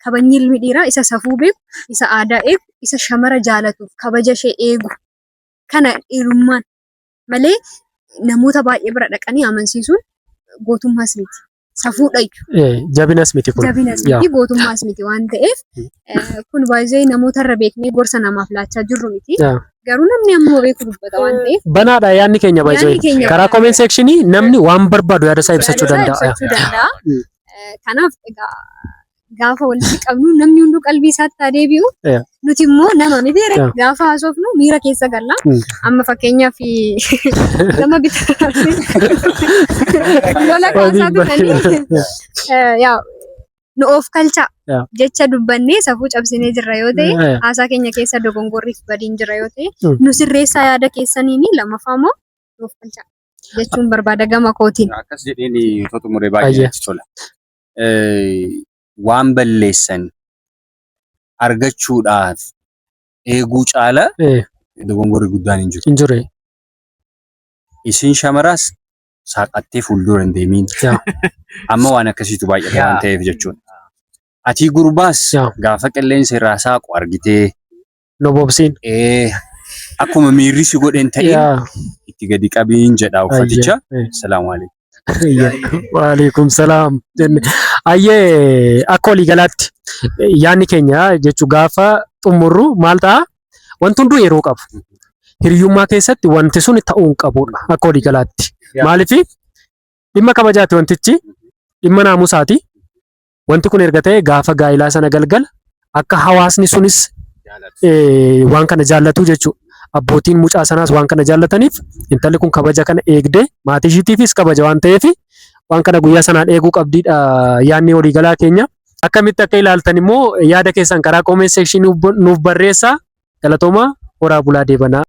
Kabajni ilmi dhiiraa isa safuu beeku, isa aadaa eegu, isa shamara jaalatuuf kabaja ishee eegu. Kana dhiirummaan malee namoota baay'ee bira dhaqanii amansiisuun gootummaas miti. Safuudhayyuu. Jabinas miti kun. Jabinas miti, gootummaas miti waan ta'eef, kun baay'ee namootarra beeknee gorsa namaaf laachaa jirru miti. Garuu namni ammoo beeku dubbata waan ta'eef. Banaadha yaadni keenya Yaadni baay'ee. keenya Karaa banaadha. Comment section namni waan barbaadu yaada isaa ibsachuu Yaada isaa danda'a. ibsachuu danda'a. Kanaaf egaa gaafa walitti qabnu namni hunduu qalbii isaatti haa deebi'u. Nuti immoo nama miti gaafa haasofnu miira keessa galla. Amma fakkeenyaaf gama bitaa lola kaasaa turanii, yaa nu of kalchaa jecha dubbannee safuu cabsinee jirra yoo ta'e, haasaa keenya keessa dogongorriif badiin jira yoo ta'e, nu sirreessaa yaada keessaniini. Lammaffaa immoo nu of kalchaa jechuun barbaada gama kootiin. Akkas jedheen otoo xumuree baay'ee natti tola. Waan balleessan argachuudhaaf eeguu caala dogongorri guddaan hin jiru. Hin jiru. Isin shamaraas saaqattee fuuldura hin deemiin. Amma waan akkasiitu baay'ata waan ta'eef jechuudha. Ati gurbaas gaafa qilleensa irraa saaqu argitee No bobsiin. Akkuma miirri si godhen ta'in itti gadi qabiin jedha uffaticha. Salaamu alaikum. Waalaikum salaam jenne. Ayyee, akka waliigalaatti yaadni keenya jechuu gaafa xumurru maal ta'a? Wanti hunduu yeroo qabu. Hiriyyummaa keessatti wanti sun ta'uu hin qabudha akka waliigalaatti. Maaliif, dhimma kabajaati wantichi, dhimma naamusaati. Wanti kun erga ta'e gaafa gaa'ilaa sana galgala akka hawaasni sunis waan kana jaallatu jechuudha. Abbootiin mucaa sanaas waan kana jaallataniif, intalli kun kabaja kana eegdee maatii ishiitiifis kabaja waan ta'eef, waan kana guyyaa sanaan eeguu qabdiidha yaadni waliigalaa keenya. Akkamitti akka ilaaltan immoo yaada keessan karaa comment section nuuf barreessaa. Galatoomaa, horaa bulaa, deebanaa.